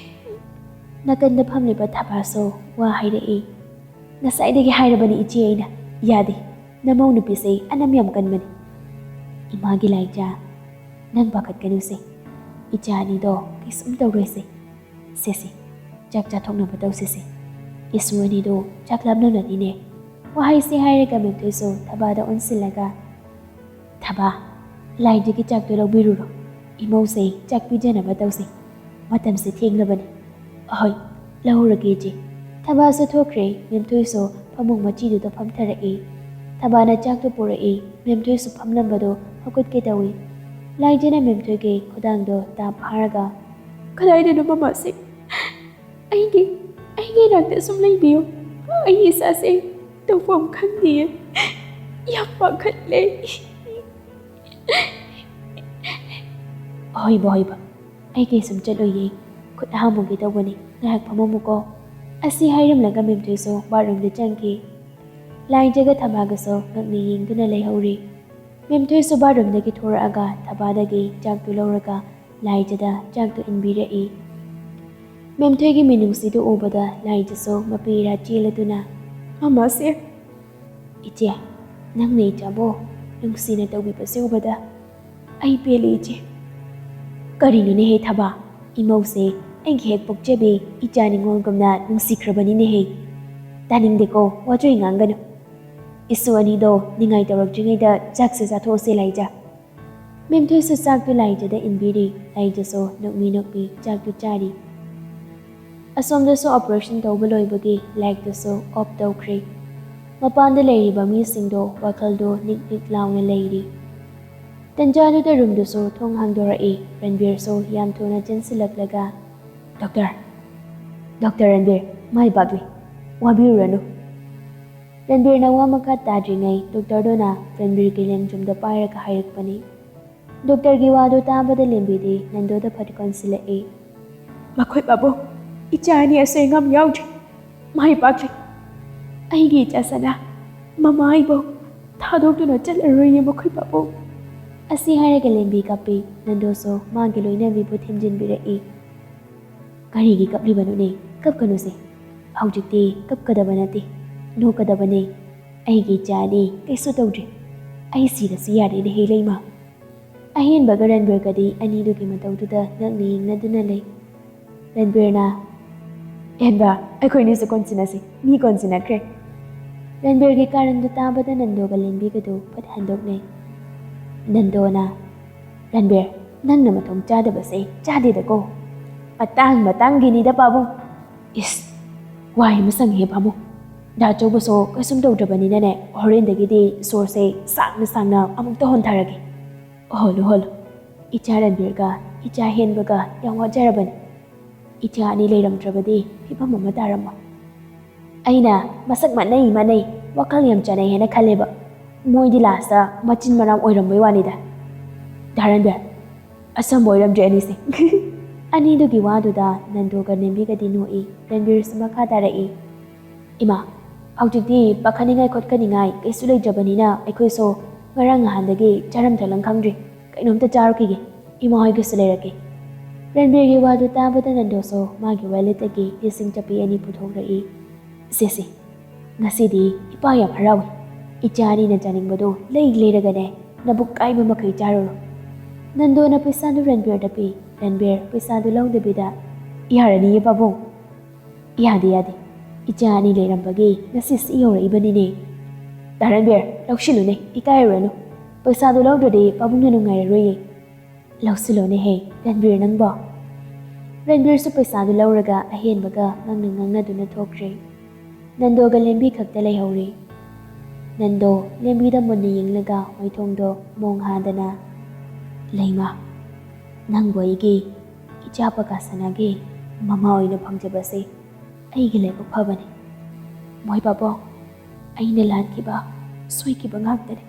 ꯅꯥꯀꯟꯗ ꯐꯝꯂꯤꯕ ꯊꯕꯥꯁꯨ ꯋꯥ ꯍꯥꯏꯔꯛꯏ꯫ "ꯉꯁꯥꯏꯗꯒꯤ ꯍꯥꯏꯔꯕꯅꯤ ꯏꯆꯦ ꯑꯩꯅ, ꯌꯥꯗꯦ꯫ ꯅꯃꯧ ꯅꯨꯄꯤꯁꯦ ꯑꯅꯝ ꯌꯥꯝ ꯀꯟꯕꯅꯤ꯫" "ꯏꯃꯥꯒꯤ ꯂꯥꯏꯖ, ꯅꯪ ꯄꯥꯈꯠꯀꯅꯨꯁꯦ꯫ ꯏꯆꯥ ꯑꯅꯤꯗꯣ ꯀꯩꯁꯨꯝ ꯇꯧꯔꯣꯏꯁꯦ꯫ ꯁꯦꯁꯦ, ꯆꯥꯛ ꯆꯥꯊꯣꯛꯅꯕ ꯇꯧꯁꯤꯁꯦ꯫ ꯏꯁꯨ ꯑꯅꯤꯗꯣ ꯆꯥꯛ ꯂꯥꯝꯂꯝꯂꯅꯤꯅꯦ꯫" ꯋꯥꯍꯩꯁꯦ ꯍꯥꯏꯔꯒ ꯃꯦꯝꯊꯣꯏꯁꯨ ꯊꯕꯥꯗ ꯑꯣꯟꯁꯤꯜꯂꯒ, "ꯊꯕꯥ, ꯂꯥꯏꯖꯒꯤ ꯆꯥꯛꯇꯣ ꯂꯧꯕꯤꯔꯨꯔꯣ꯫ ꯏꯃꯧꯁꯦ ꯆꯥꯛ ꯄꯤꯖꯅꯕ ꯇꯧꯁꯦ꯫ ꯃꯇꯝꯁꯦ ꯊꯦꯡꯂꯕꯅꯤ꯫" "ꯑꯍꯣꯏ, ꯂꯧꯔꯒꯦ ꯏꯆꯦ꯫" ꯊꯕꯥꯁꯨ ꯊꯣꯛꯈ꯭ꯔꯦ꯫ ꯃꯦꯝꯊꯣꯏꯁꯨ ꯐꯃꯨꯡ ꯃꯆꯤꯗꯨꯗ ꯐꯝꯊꯔꯛꯏ꯫ ꯊꯕꯥꯅ ꯆꯥꯛꯇꯨ ꯄꯨꯔꯛꯏ꯫ ꯃꯦꯝꯊꯣꯏꯁꯨ ꯐꯝꯂꯝꯕꯗꯨ ꯍꯧꯒꯠꯀꯦ ꯇꯧꯏ꯫ ꯂꯥꯏꯖꯅ ꯃꯦꯝꯊꯣꯏꯒꯤ ꯈꯨꯗꯥꯡꯗꯣ ꯇꯥꯞ ꯐꯥꯔꯒ, "ꯀꯗꯥꯏꯗꯅꯣ ꯃꯃꯥꯁꯤ? ꯑꯩꯒꯤ, ꯑꯩꯒꯤ ꯏꯅꯥꯛꯇ ꯁꯨꯝ ꯂꯩꯕꯤꯌꯨ꯫ ꯑꯩ ꯏꯁꯥꯁꯦ ꯇꯧꯐꯝ ꯈꯪꯗꯤꯌꯦ꯫ ꯌꯥꯝ ꯄꯥꯈꯠꯂꯦ꯫" "ꯍꯣꯏꯕ, ꯍꯣꯏꯕ, ꯑꯩ ꯀꯩꯁꯨꯝ ꯆꯠꯂꯣꯏꯌꯦ꯫ ꯈꯨꯠ ꯍꯥꯝꯃꯨꯒꯦ ꯇꯧꯕꯅꯤ, ꯉꯥꯏꯍꯥꯛ ꯐꯝꯃꯝꯃꯨꯀꯣ꯫" ꯑꯁꯤ ꯍꯥꯏꯔꯝꯂꯒ ꯃꯦꯝꯊꯣꯏꯁꯨ ꯕꯥꯠꯔꯨꯝꯗ ꯆꯪꯈꯤ꯫ ꯂꯥꯏꯖꯒ ꯊꯕꯥꯒꯁꯨ ꯉꯛꯅ ꯌꯦꯡꯗꯨꯅ ꯂꯩꯍꯧꯔꯤ꯫ ꯃꯦꯝꯊꯣꯏꯁꯨ ꯕꯥꯠꯔꯨꯝꯗꯒꯤ ꯊꯣꯔꯛꯑꯒ ꯊꯕꯥꯗꯒꯤ ꯆꯥꯛꯇꯨ ꯂꯧꯔꯒ ꯂꯥꯏꯖꯗ ꯆꯥꯛꯇꯨ ꯏꯟꯕꯤꯔꯛꯏ꯫ ꯃꯦꯝꯊꯣꯏꯒꯤ ꯃꯤꯅꯨꯡꯁꯤꯗꯨ ꯎꯕꯗ ꯂꯥꯏꯖꯁꯨ ꯃꯄꯤ ꯏꯔꯥ ꯆꯦꯜꯂꯗꯨꯅ, "ꯃꯃꯥꯁꯦ꯫" "ꯏꯆꯦ, ꯅꯪꯅ ꯏꯆꯥꯕꯨ ꯅꯨꯡꯁꯤꯅ ꯇꯧꯕꯤꯕꯁꯤ ꯎꯕꯗ ꯑꯩ ꯄꯦꯜꯂꯤ ꯏꯆꯦ꯫" "ꯀꯔꯤꯅꯣꯅꯦꯍꯦ ꯊꯕꯥ, ꯏꯃꯧꯁꯦ ꯑꯩꯒꯤ ꯍꯦꯛ ꯄꯣꯛꯆꯕꯤ ꯏꯆꯥ ꯅꯤꯉꯣꯜꯒꯨꯝꯅ ꯅꯨꯡꯁꯤꯈ꯭ꯔꯕꯅꯤꯅꯦꯍꯦ꯫ ꯇꯥꯅꯤꯡꯗꯦꯀꯣ, ꯋꯥꯆꯣꯏ ꯉꯥꯡꯒꯅꯨ꯫ ꯏꯁꯨ ꯑꯅꯤꯗꯣ ꯅꯤꯡꯉꯥꯏ ꯇꯧꯔꯛꯇ꯭ꯔꯤꯉꯩꯗ ꯆꯥꯛꯁꯦ ꯆꯥꯊꯣꯛꯑꯁꯦ ꯂꯥꯏꯖ꯫" ꯃꯦꯝꯊꯣꯏꯁꯨ ꯆꯥꯛꯇꯨ ꯂꯥꯏꯖꯗ ꯏꯟꯕꯤꯔꯤ꯫ ꯂꯥꯏꯖꯁꯨ ꯅꯣꯛꯃꯤ ꯅꯣꯛꯃꯤ ꯆꯥꯛꯇꯨ ꯆꯥꯔꯤ꯫ ꯑꯁꯣꯝꯗꯁꯨ ꯑꯣꯄꯔꯦꯁꯟ ꯇꯧꯕ ꯂꯣꯏꯕꯒꯤ ꯂꯥꯏꯠꯇꯨꯁꯨ ꯑꯣꯐ ꯇꯧꯈ꯭ꯔꯦ꯫ ꯃꯄꯥꯟꯗ ꯂꯩꯔꯤꯕ ꯃꯤꯁꯤꯡꯗꯣ ꯋꯥꯈꯜꯗꯣ ꯅꯤꯛ ꯅꯤꯛ ꯂꯥꯎꯅ ꯂꯩꯔꯤ꯫ ꯇꯟꯖꯥꯗꯨꯗ ꯔꯨꯝꯗꯨꯁꯨ ꯊꯣꯡ ꯍꯥꯡꯗꯣꯔꯛꯏ꯫ ꯔꯟꯕꯤꯔꯁꯨ ꯌꯥꯝ ꯊꯨꯅ ꯆꯦꯟꯁꯤꯜꯂꯛꯂꯒ, "ꯗꯣꯛꯇꯔ, ꯗꯣꯛꯇꯔ ꯔꯟꯕꯤꯔ, ꯃꯥꯏ ꯄꯥꯛꯂꯤ, ꯋꯥꯕꯤꯔꯨꯔꯅꯨ꯫" ꯔꯟꯕꯤꯔꯅ ꯋꯥ ꯃꯈꯥ ꯇꯥꯗ꯭ꯔꯤꯉꯩ ꯗꯣꯛꯇꯔꯗꯨꯅ ꯔꯟꯕꯤꯔꯒꯤ ꯂꯦꯡꯖꯨꯝꯗ ꯄꯥꯏꯔꯒ ꯍꯥꯏꯔꯛꯄꯅꯤ꯫ ꯗꯣꯛꯇꯔꯒꯤ ꯋꯥꯗꯨ ꯇꯥꯕꯗ ꯂꯦꯝꯕꯤꯗꯤ ꯅꯟꯗꯣꯗ ꯐꯠ ꯀꯣꯟꯁꯤꯜꯂꯛꯏ꯫ "ꯃꯈꯣꯏ ꯄꯥꯕꯨꯡ, ꯏꯆꯥ ꯑꯅꯤ ꯑꯁꯣꯏ ꯑꯉꯥꯝ ꯌꯥꯎꯗ꯭ꯔꯤ꯫ ꯃꯥꯏ ꯄꯥꯛꯂꯤ꯫ ꯑꯩꯒꯤ ꯏꯆꯥ ꯁꯅꯥ, ꯃꯃꯥ ꯑꯩꯕꯨ ꯊꯥꯗꯣꯛꯇꯨꯅ ꯆꯠꯂꯔꯣꯏꯌꯦ ꯃꯈꯣꯏ ꯄꯥꯕꯨꯡ꯫" ꯑꯁꯤ ꯍꯥꯏꯔꯒ ꯂꯦꯝꯕꯤ ꯀꯞꯄꯤ꯫ ꯅꯟꯗꯣꯁꯨ ꯃꯥꯒꯤ ꯂꯣꯏꯅꯕꯤꯕꯨ ꯊꯦꯝꯖꯤꯟꯕꯤꯔꯛꯏ꯫ "ꯀꯔꯤꯒꯤ ꯀꯞꯂꯤꯕꯅꯣꯅꯦ? ꯀꯞꯀꯅꯨꯁꯦ꯫ ꯍꯧꯖꯤꯛꯇꯤ ꯀꯞꯀꯗꯕ ꯅꯠꯇꯦ, ꯅꯣꯛꯀꯗꯕꯅꯦ꯫ ꯑꯩꯒꯤ ꯏꯆꯥ ꯑꯅꯤ ꯀꯩꯁꯨ ꯇꯧꯗ꯭ꯔꯤ꯫ ꯑꯩ ꯁꯤꯔꯁꯨ ꯌꯥꯔꯦꯅꯦꯍꯦ ꯂꯩꯃ꯫" ꯑꯍꯦꯟꯕꯒ ꯔꯟꯕꯤꯔꯒꯗꯤ ꯑꯅꯤꯗꯨꯒꯤ ꯃꯇꯧꯗꯨꯗ ꯉꯛꯅ ꯌꯦꯡꯅꯗꯨꯅ ꯂꯩ꯫ ꯔꯟꯕꯤꯔꯅ, "ꯍꯦꯟꯕ, ꯑꯩꯈꯣꯏꯅꯤꯁꯨ ꯀꯣꯟꯁꯤꯟꯅꯁꯤ, ꯃꯤ ꯀꯣꯟꯁꯤꯟꯅꯈ꯭ꯔꯦ꯫" ꯔꯟꯕꯤꯔꯒꯤ ꯀꯥꯔꯟꯗꯨ ꯇꯥꯕꯗ ꯅꯟꯗꯣꯒ ꯂꯦꯝꯕꯤꯒꯗꯨ ꯐꯠ ꯍꯟꯗꯣꯛꯅꯩ꯫ ꯅꯟꯗꯣꯅ, "ꯔꯟꯕꯤꯔ, ꯅꯪꯅ ꯃꯊꯣꯡ ꯆꯥꯗꯕꯁꯦ ꯆꯥꯗꯦꯗꯀꯣ꯫ ꯃꯇꯥꯡ ꯃꯇꯥꯡꯒꯤꯅꯤꯗ ꯄꯥꯕꯨꯡ꯫ ꯏꯁ, ꯋꯥ ꯑꯃ ꯁꯪꯉꯦ ꯄꯥꯕꯨꯡ꯫ ꯗꯥ ꯑꯆꯧꯕꯁꯨ ꯀꯩꯁꯨꯝ ꯇꯧꯗ꯭ꯔꯕꯅꯤꯅꯅꯦ, ꯍꯣꯔꯦꯟꯗꯒꯤꯗꯤ ꯁꯣꯔꯁꯦ ꯁꯥꯡꯅ ꯁꯥꯡꯅ ꯑꯃꯨꯛꯇ ꯍꯣꯟꯊꯔꯒꯦ꯫ ꯍꯣꯜꯂꯨ, ꯍꯣꯜꯂꯨ꯫ ꯏꯆꯥ ꯔꯟꯕꯤꯔꯒ ꯏꯆꯥ ꯍꯦꯟꯕꯒ ꯌꯥꯝ ꯋꯥꯖꯔꯕꯅꯤ꯫ ꯏꯆꯥ ꯑꯅꯤ ꯂꯩꯔꯝꯗ꯭ꯔꯕꯗꯤ ꯐꯤꯕꯝ ꯑꯃ ꯇꯥꯔꯝꯃꯣꯏ꯫ ꯑꯩꯅ ꯃꯁꯛ ꯃꯥꯟꯅꯩ ꯃꯥꯟꯅꯩ, ꯋꯥꯈꯜ ꯌꯥꯝ ꯆꯥꯟꯅꯩ ꯍꯥꯏꯅ ꯈꯜꯂꯦꯕ꯫ ꯃꯣꯏꯗꯤ ꯂꯥꯁꯇ ꯃꯆꯤꯟ ꯃꯅꯥꯎ ꯑꯣꯏꯔꯝꯕꯩ ꯋꯥꯅꯤꯗ꯫ ꯗꯥ ꯔꯟꯕꯤꯔ, ꯑꯆꯝꯕ ꯑꯣꯏꯔꯝꯗ꯭ꯔꯦ ꯑꯅꯤꯁꯦ꯫" ꯑꯅꯤꯗꯨꯒꯤ ꯋꯥꯗꯨꯗ ꯅꯟꯗꯣꯒ ꯂꯦꯝꯕꯤꯒꯗꯤ ꯅꯣꯛꯏ꯫ ꯔꯟꯕꯤꯔꯁꯨ ꯃꯈꯥ ꯇꯥꯔꯛꯏ꯫ "ꯏꯃꯥ, ꯍꯧꯖꯤꯛꯇꯤ ꯄꯥꯈꯠꯅꯤꯡꯉꯥꯏ ꯈꯣꯠꯀꯅꯤꯡꯉꯥꯏ ꯀꯩꯁꯨ ꯂꯩꯇ꯭ꯔꯕꯅꯤꯅ ꯑꯩꯈꯣꯏꯁꯨ ꯉꯔꯥꯡ ꯅꯍꯥꯟꯗꯒꯤ ꯆꯥꯔꯝ ꯊꯛꯂꯝ ꯈꯪꯗ꯭ꯔꯤ꯫ ꯀꯩꯅꯣꯝꯇ ꯆꯥꯔꯨꯈꯤꯒꯦ꯫ ꯏꯃꯥ ꯍꯣꯏꯒꯤꯁꯨ ꯂꯩꯔꯛꯀꯦ꯫" ꯔꯟꯕꯤꯔꯒꯤ ꯋꯥꯗꯨ ꯇꯥꯕꯗ ꯅꯟꯗꯣꯁꯨ ꯃꯥꯒꯤ ꯋꯥꯂꯦꯠꯇꯒꯤ ꯂꯤꯁꯤꯡ ꯆꯠꯄꯤ ꯑꯅꯤ ꯄꯨꯊꯣꯛꯂꯛꯏ꯫ "ꯁꯦ, ꯁꯦ, ꯉꯁꯤꯗꯤ ꯏꯄꯥ ꯌꯥꯝ ꯍꯔꯥꯎꯏ꯫ ꯏꯆꯥ ꯑꯅꯤꯅ ꯆꯥꯅꯤꯡꯕꯗꯣ ꯂꯩ ꯂꯩꯔꯒꯅꯦ, ꯅꯕꯨꯛ ꯀꯥꯏꯕ ꯃꯈꯩ ꯆꯥꯔꯨꯔꯣ꯫" ꯅꯟꯗꯣꯅ ꯄꯩꯁꯥꯗꯨ ꯔꯟꯕꯤꯔꯗ ꯄꯤ꯫ ꯔꯟꯕꯤꯔ ꯄꯩꯁꯥꯗꯨ ꯂꯧꯗꯕꯤꯗ, "ꯌꯥꯔꯅꯤꯌꯦ ꯄꯥꯕꯨꯡ꯫" "ꯌꯥꯗꯦ, ꯌꯥꯗꯦ꯫ ꯏꯆꯥ ꯑꯅꯤ ꯂꯩꯔꯝꯕꯒꯤ ꯉꯁꯤ ꯁꯤ ꯌꯧꯔꯛꯏꯕꯅꯤꯅꯦ꯫ ꯗꯥ ꯔꯟꯕꯤꯔ, ꯂꯧꯁꯤꯜꯂꯨꯅꯦ, ꯏꯀꯥꯏꯔꯨꯔꯅꯨ꯫ ꯄꯩꯁꯥꯗꯨ ꯂꯧꯗ꯭ꯔꯗꯤ ꯄꯥꯕꯨꯡꯅ ꯅꯨꯡꯉꯥꯏꯔꯔꯣꯏꯌꯦ꯫ ꯂꯧꯁꯤꯜꯂꯣꯅꯦꯍꯦ, ꯔꯟꯕꯤꯔ ꯅꯪꯕꯣ꯫" ꯔꯟꯕꯤꯔꯁꯨ ꯄꯩꯁꯥꯗꯨ ꯂꯧꯔꯒ ꯑꯍꯦꯟꯕꯒ ꯉꯥꯡꯅ ꯉꯥꯡꯅꯗꯨꯅ ꯊꯣꯛꯈ꯭ꯔꯦ꯫ ꯅꯟꯗꯣꯒ ꯂꯦꯝꯕꯤ ꯈꯛꯇ ꯂꯩꯍꯧꯔꯦ꯫ ꯅꯟꯗꯣ ꯂꯦꯝꯕꯤꯗ ꯃꯨꯟꯅ ꯌꯦꯡꯂꯒ ꯃꯥꯏꯊꯣꯡꯗꯣ ꯃꯣꯡ ꯍꯥꯗꯅ, "ꯂꯩꯃ, ꯅꯪꯕꯨ ꯑꯩꯒꯤ ꯏꯆꯥ ꯄꯀꯥꯁꯅꯥꯒꯤ ꯃꯃꯥ ꯑꯣꯏꯅ ꯐꯪꯖꯕꯁꯦ ꯑꯩꯒꯤ ꯂꯥꯏꯕꯛ ꯐꯕꯅꯤ꯫ ꯃꯣꯏ ꯄꯥꯕꯨꯡ, ꯑꯩꯅ ꯂꯥꯟꯈꯤꯕ, ꯁꯣꯏꯈꯤꯕ ꯉꯥꯛꯇꯅꯤ꯫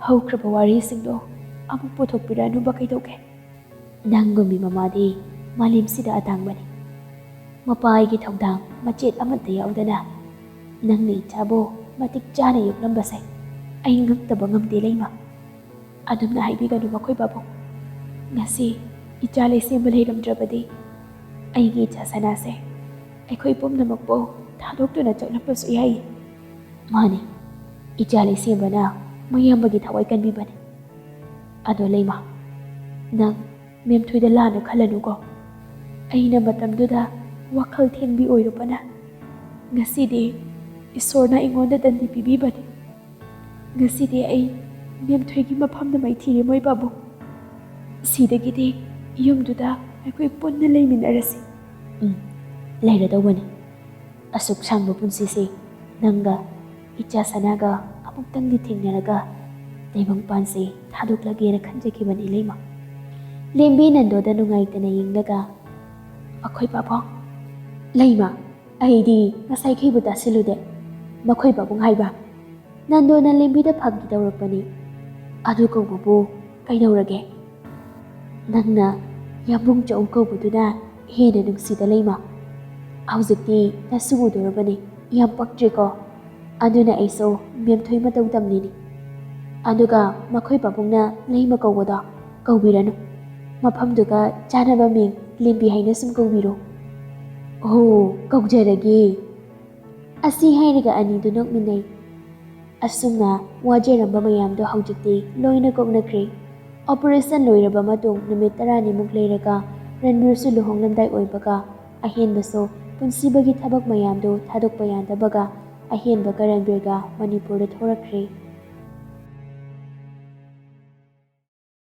ꯍꯧꯈ꯭ꯔꯕ ꯋꯥꯔꯤꯁꯤꯡꯗꯣ ꯑꯃꯨꯛ ꯄꯨꯊꯣꯛꯄꯤꯔꯛꯑꯅꯨꯕ ꯀꯩꯗꯧꯒꯦ? ꯅꯪꯒꯨꯝꯕꯤ ꯃꯃꯥꯗꯤ ꯃꯥꯂꯦꯝꯁꯤꯗ ꯑꯇꯥꯡꯕꯅꯤ꯫ ꯃꯄꯥ ꯑꯩꯒꯤ ꯊꯧꯗꯥꯡ ꯃꯆꯦꯠ ꯑꯃꯠꯇ ꯌꯥꯎꯗꯅ ꯅꯪꯅ ꯏꯆꯥꯕꯨ ꯃꯇꯤꯛ ꯆꯥꯅ ꯌꯣꯛꯂꯝꯕꯁꯦ ꯑꯩ ꯉꯛꯇꯕ ꯉꯝꯗꯦ, ꯂꯩꯃ꯫ ꯑꯗꯨꯝꯅ ꯍꯥꯏꯕꯤꯒꯅꯨ ꯃꯈꯣꯏ ꯄꯥꯕꯨꯡ꯫ ꯉꯁꯤ ꯏꯆꯥ ꯂꯩꯁꯦꯝꯕ ꯂꯩꯔꯝꯗ꯭ꯔꯕꯗꯤ ꯑꯩꯒꯤ ꯏꯆꯥ ꯁꯅꯥꯁꯦ ꯑꯩꯈꯣꯏ ꯄꯨꯝꯅꯃꯛꯄꯨ ꯊꯥꯗꯣꯛꯇꯨꯅ ꯆꯠꯂꯝꯕꯁꯨ ꯌꯥꯏ꯫" "ꯃꯥꯅꯤ, ꯏꯆꯥ ꯂꯩꯁꯦꯝꯕꯅ ꯃꯌꯥꯝꯕꯒꯤ ꯊꯋꯥꯏ ꯀꯟꯕꯤꯕꯅꯤ꯫ ꯑꯗꯣ ꯂꯩꯃ, ꯅꯪ ꯃꯦꯝꯊꯣꯏꯗ ꯂꯥꯟꯅ ꯈꯜꯂꯅꯨꯀꯣ꯫ ꯑꯩꯅ ꯃꯇꯝꯗꯨꯗ ꯋꯥꯈꯜ ꯊꯦꯡꯕꯤ ꯑꯣꯏꯔꯨꯕꯅ ꯉꯁꯤꯗꯤ ꯏꯁꯣꯔꯅ ꯑꯩꯉꯣꯟꯗ ꯗꯟꯗꯤ ꯄꯤꯕꯤꯕꯅꯤ꯫ ꯉꯁꯤꯗꯤ ꯑꯩ ꯃꯦꯝꯊꯣꯏꯒꯤ ꯃꯐꯝꯗ ꯃꯥꯏꯊꯤꯔꯦ ꯃꯣꯏ ꯄꯥꯕꯨꯡ꯫ ꯁꯤꯗꯒꯤꯗꯤ ꯌꯨꯝꯗꯨꯗ ꯑꯩꯈꯣꯏ ꯄꯨꯟꯅ ꯂꯩꯃꯤꯟꯅꯔꯁꯤ꯫" "ꯎꯝ, ꯂꯩꯔꯗꯧꯕꯅꯤ꯫ ꯑꯁꯨꯛ ꯁꯥꯡꯕ ꯄꯨꯟꯁꯤꯁꯦ ꯅꯪꯒ ꯏꯆꯥ ꯁꯅꯥꯒ ꯑꯃꯨꯛꯇꯪꯗꯤ ꯊꯦꯡꯅꯔꯒ ꯇꯥꯏꯕꯪꯄꯥꯟꯁꯦ ꯊꯥꯗꯣꯛꯂꯒꯦꯅ ꯈꯟꯖꯈꯤꯕꯅꯤ ꯂꯩꯃ꯫" ꯂꯦꯝꯕꯤ ꯅꯟꯗꯣꯗ ꯅꯨꯡꯉꯥꯏꯇꯅ ꯌꯦꯡꯂꯒ, "ꯃꯈꯣꯏ ꯄꯥꯕꯨꯡ꯫" "ꯂꯩꯃ, ꯑꯩꯗꯤ ꯉꯁꯥꯏꯈꯩꯕꯨ ꯇꯥꯁꯤꯜꯂꯨꯗꯦ꯫ ꯃꯈꯣꯏ ꯄꯥꯕꯨꯡ ꯍꯥꯏꯕ?" ꯅꯟꯗꯣꯅ ꯂꯦꯝꯕꯤꯗ ꯐꯥꯒꯤ ꯇꯧꯔꯛꯄꯅꯤ꯫ "ꯑꯗꯨ ꯀꯧꯕꯕꯨ ꯀꯩꯗꯧꯔꯒꯦ? ꯅꯪꯅ ꯌꯥꯝꯕꯨꯡ ꯆꯧ ꯀꯧꯕꯗꯨꯅ ꯍꯦꯟꯅ ꯅꯨꯡꯁꯤꯗ ꯂꯩꯃ꯫ ꯍꯧꯖꯤꯛꯇꯤ ꯅꯁꯨ ꯎꯗꯣꯔꯕꯅꯤ, ꯌꯥꯝ ꯄꯛꯇ꯭ꯔꯦꯀꯣ? ꯑꯗꯨꯅ ꯑꯩꯁꯨ ꯃꯦꯝꯊꯣꯏ ꯃꯇꯧ ꯇꯝꯂꯤꯅꯤ꯫ ꯑꯗꯨꯒ ꯃꯈꯣꯏ ꯄꯥꯕꯨꯡꯅ ꯂꯩꯃ ꯀꯧꯕꯗꯣ ꯀꯧꯕꯤꯔꯅꯨ꯫ ꯃꯐꯝꯗꯨꯒ ꯆꯥꯅꯕ ꯃꯤꯡ ꯂꯦꯝꯕꯤ ꯍꯥꯏꯅ ꯁꯨꯝ ꯀꯧꯕꯤꯔꯣ꯫" "ꯑꯣ, ꯀꯧꯖꯔꯒꯦ꯫" ꯑꯁꯤ ꯍꯥꯏꯔꯒ ꯑꯅꯤꯗꯨ ꯅꯣꯛꯃꯤꯟꯅꯩ꯫ ꯑꯁꯨꯝꯅ ꯋꯥꯖꯔꯝꯕ ꯃꯌꯥꯝꯗꯣ ꯍꯧꯖꯤꯛꯇꯤ ꯂꯣꯏꯅ ꯀꯣꯛꯅꯈ꯭ꯔꯦ꯫ ꯑꯣꯄꯔꯦꯁꯟ ꯂꯣꯏꯔꯕ ꯃꯇꯨꯡ ꯅꯨꯃꯤꯠ ꯇꯔꯥꯅꯤꯃꯨꯛ ꯂꯩꯔꯒ ꯔꯟꯕꯤꯔꯁꯨ ꯂꯨꯍꯣꯡꯂꯝꯗꯥꯏ ꯑꯣꯏꯕꯒ ꯑꯍꯦꯟꯕꯁꯨ ꯄꯨꯟꯁꯤꯕꯒꯤ ꯊꯕꯛ ꯃꯌꯥꯝꯗꯨ ꯊꯥꯗꯣꯛꯄ ꯌꯥꯗꯕꯒ ꯑꯍꯦꯟꯕꯒ ꯔꯟꯕꯤꯔꯒ ꯃꯅꯤꯄꯨꯔꯗ ꯊꯣꯔꯛꯈ꯭ꯔꯦ꯫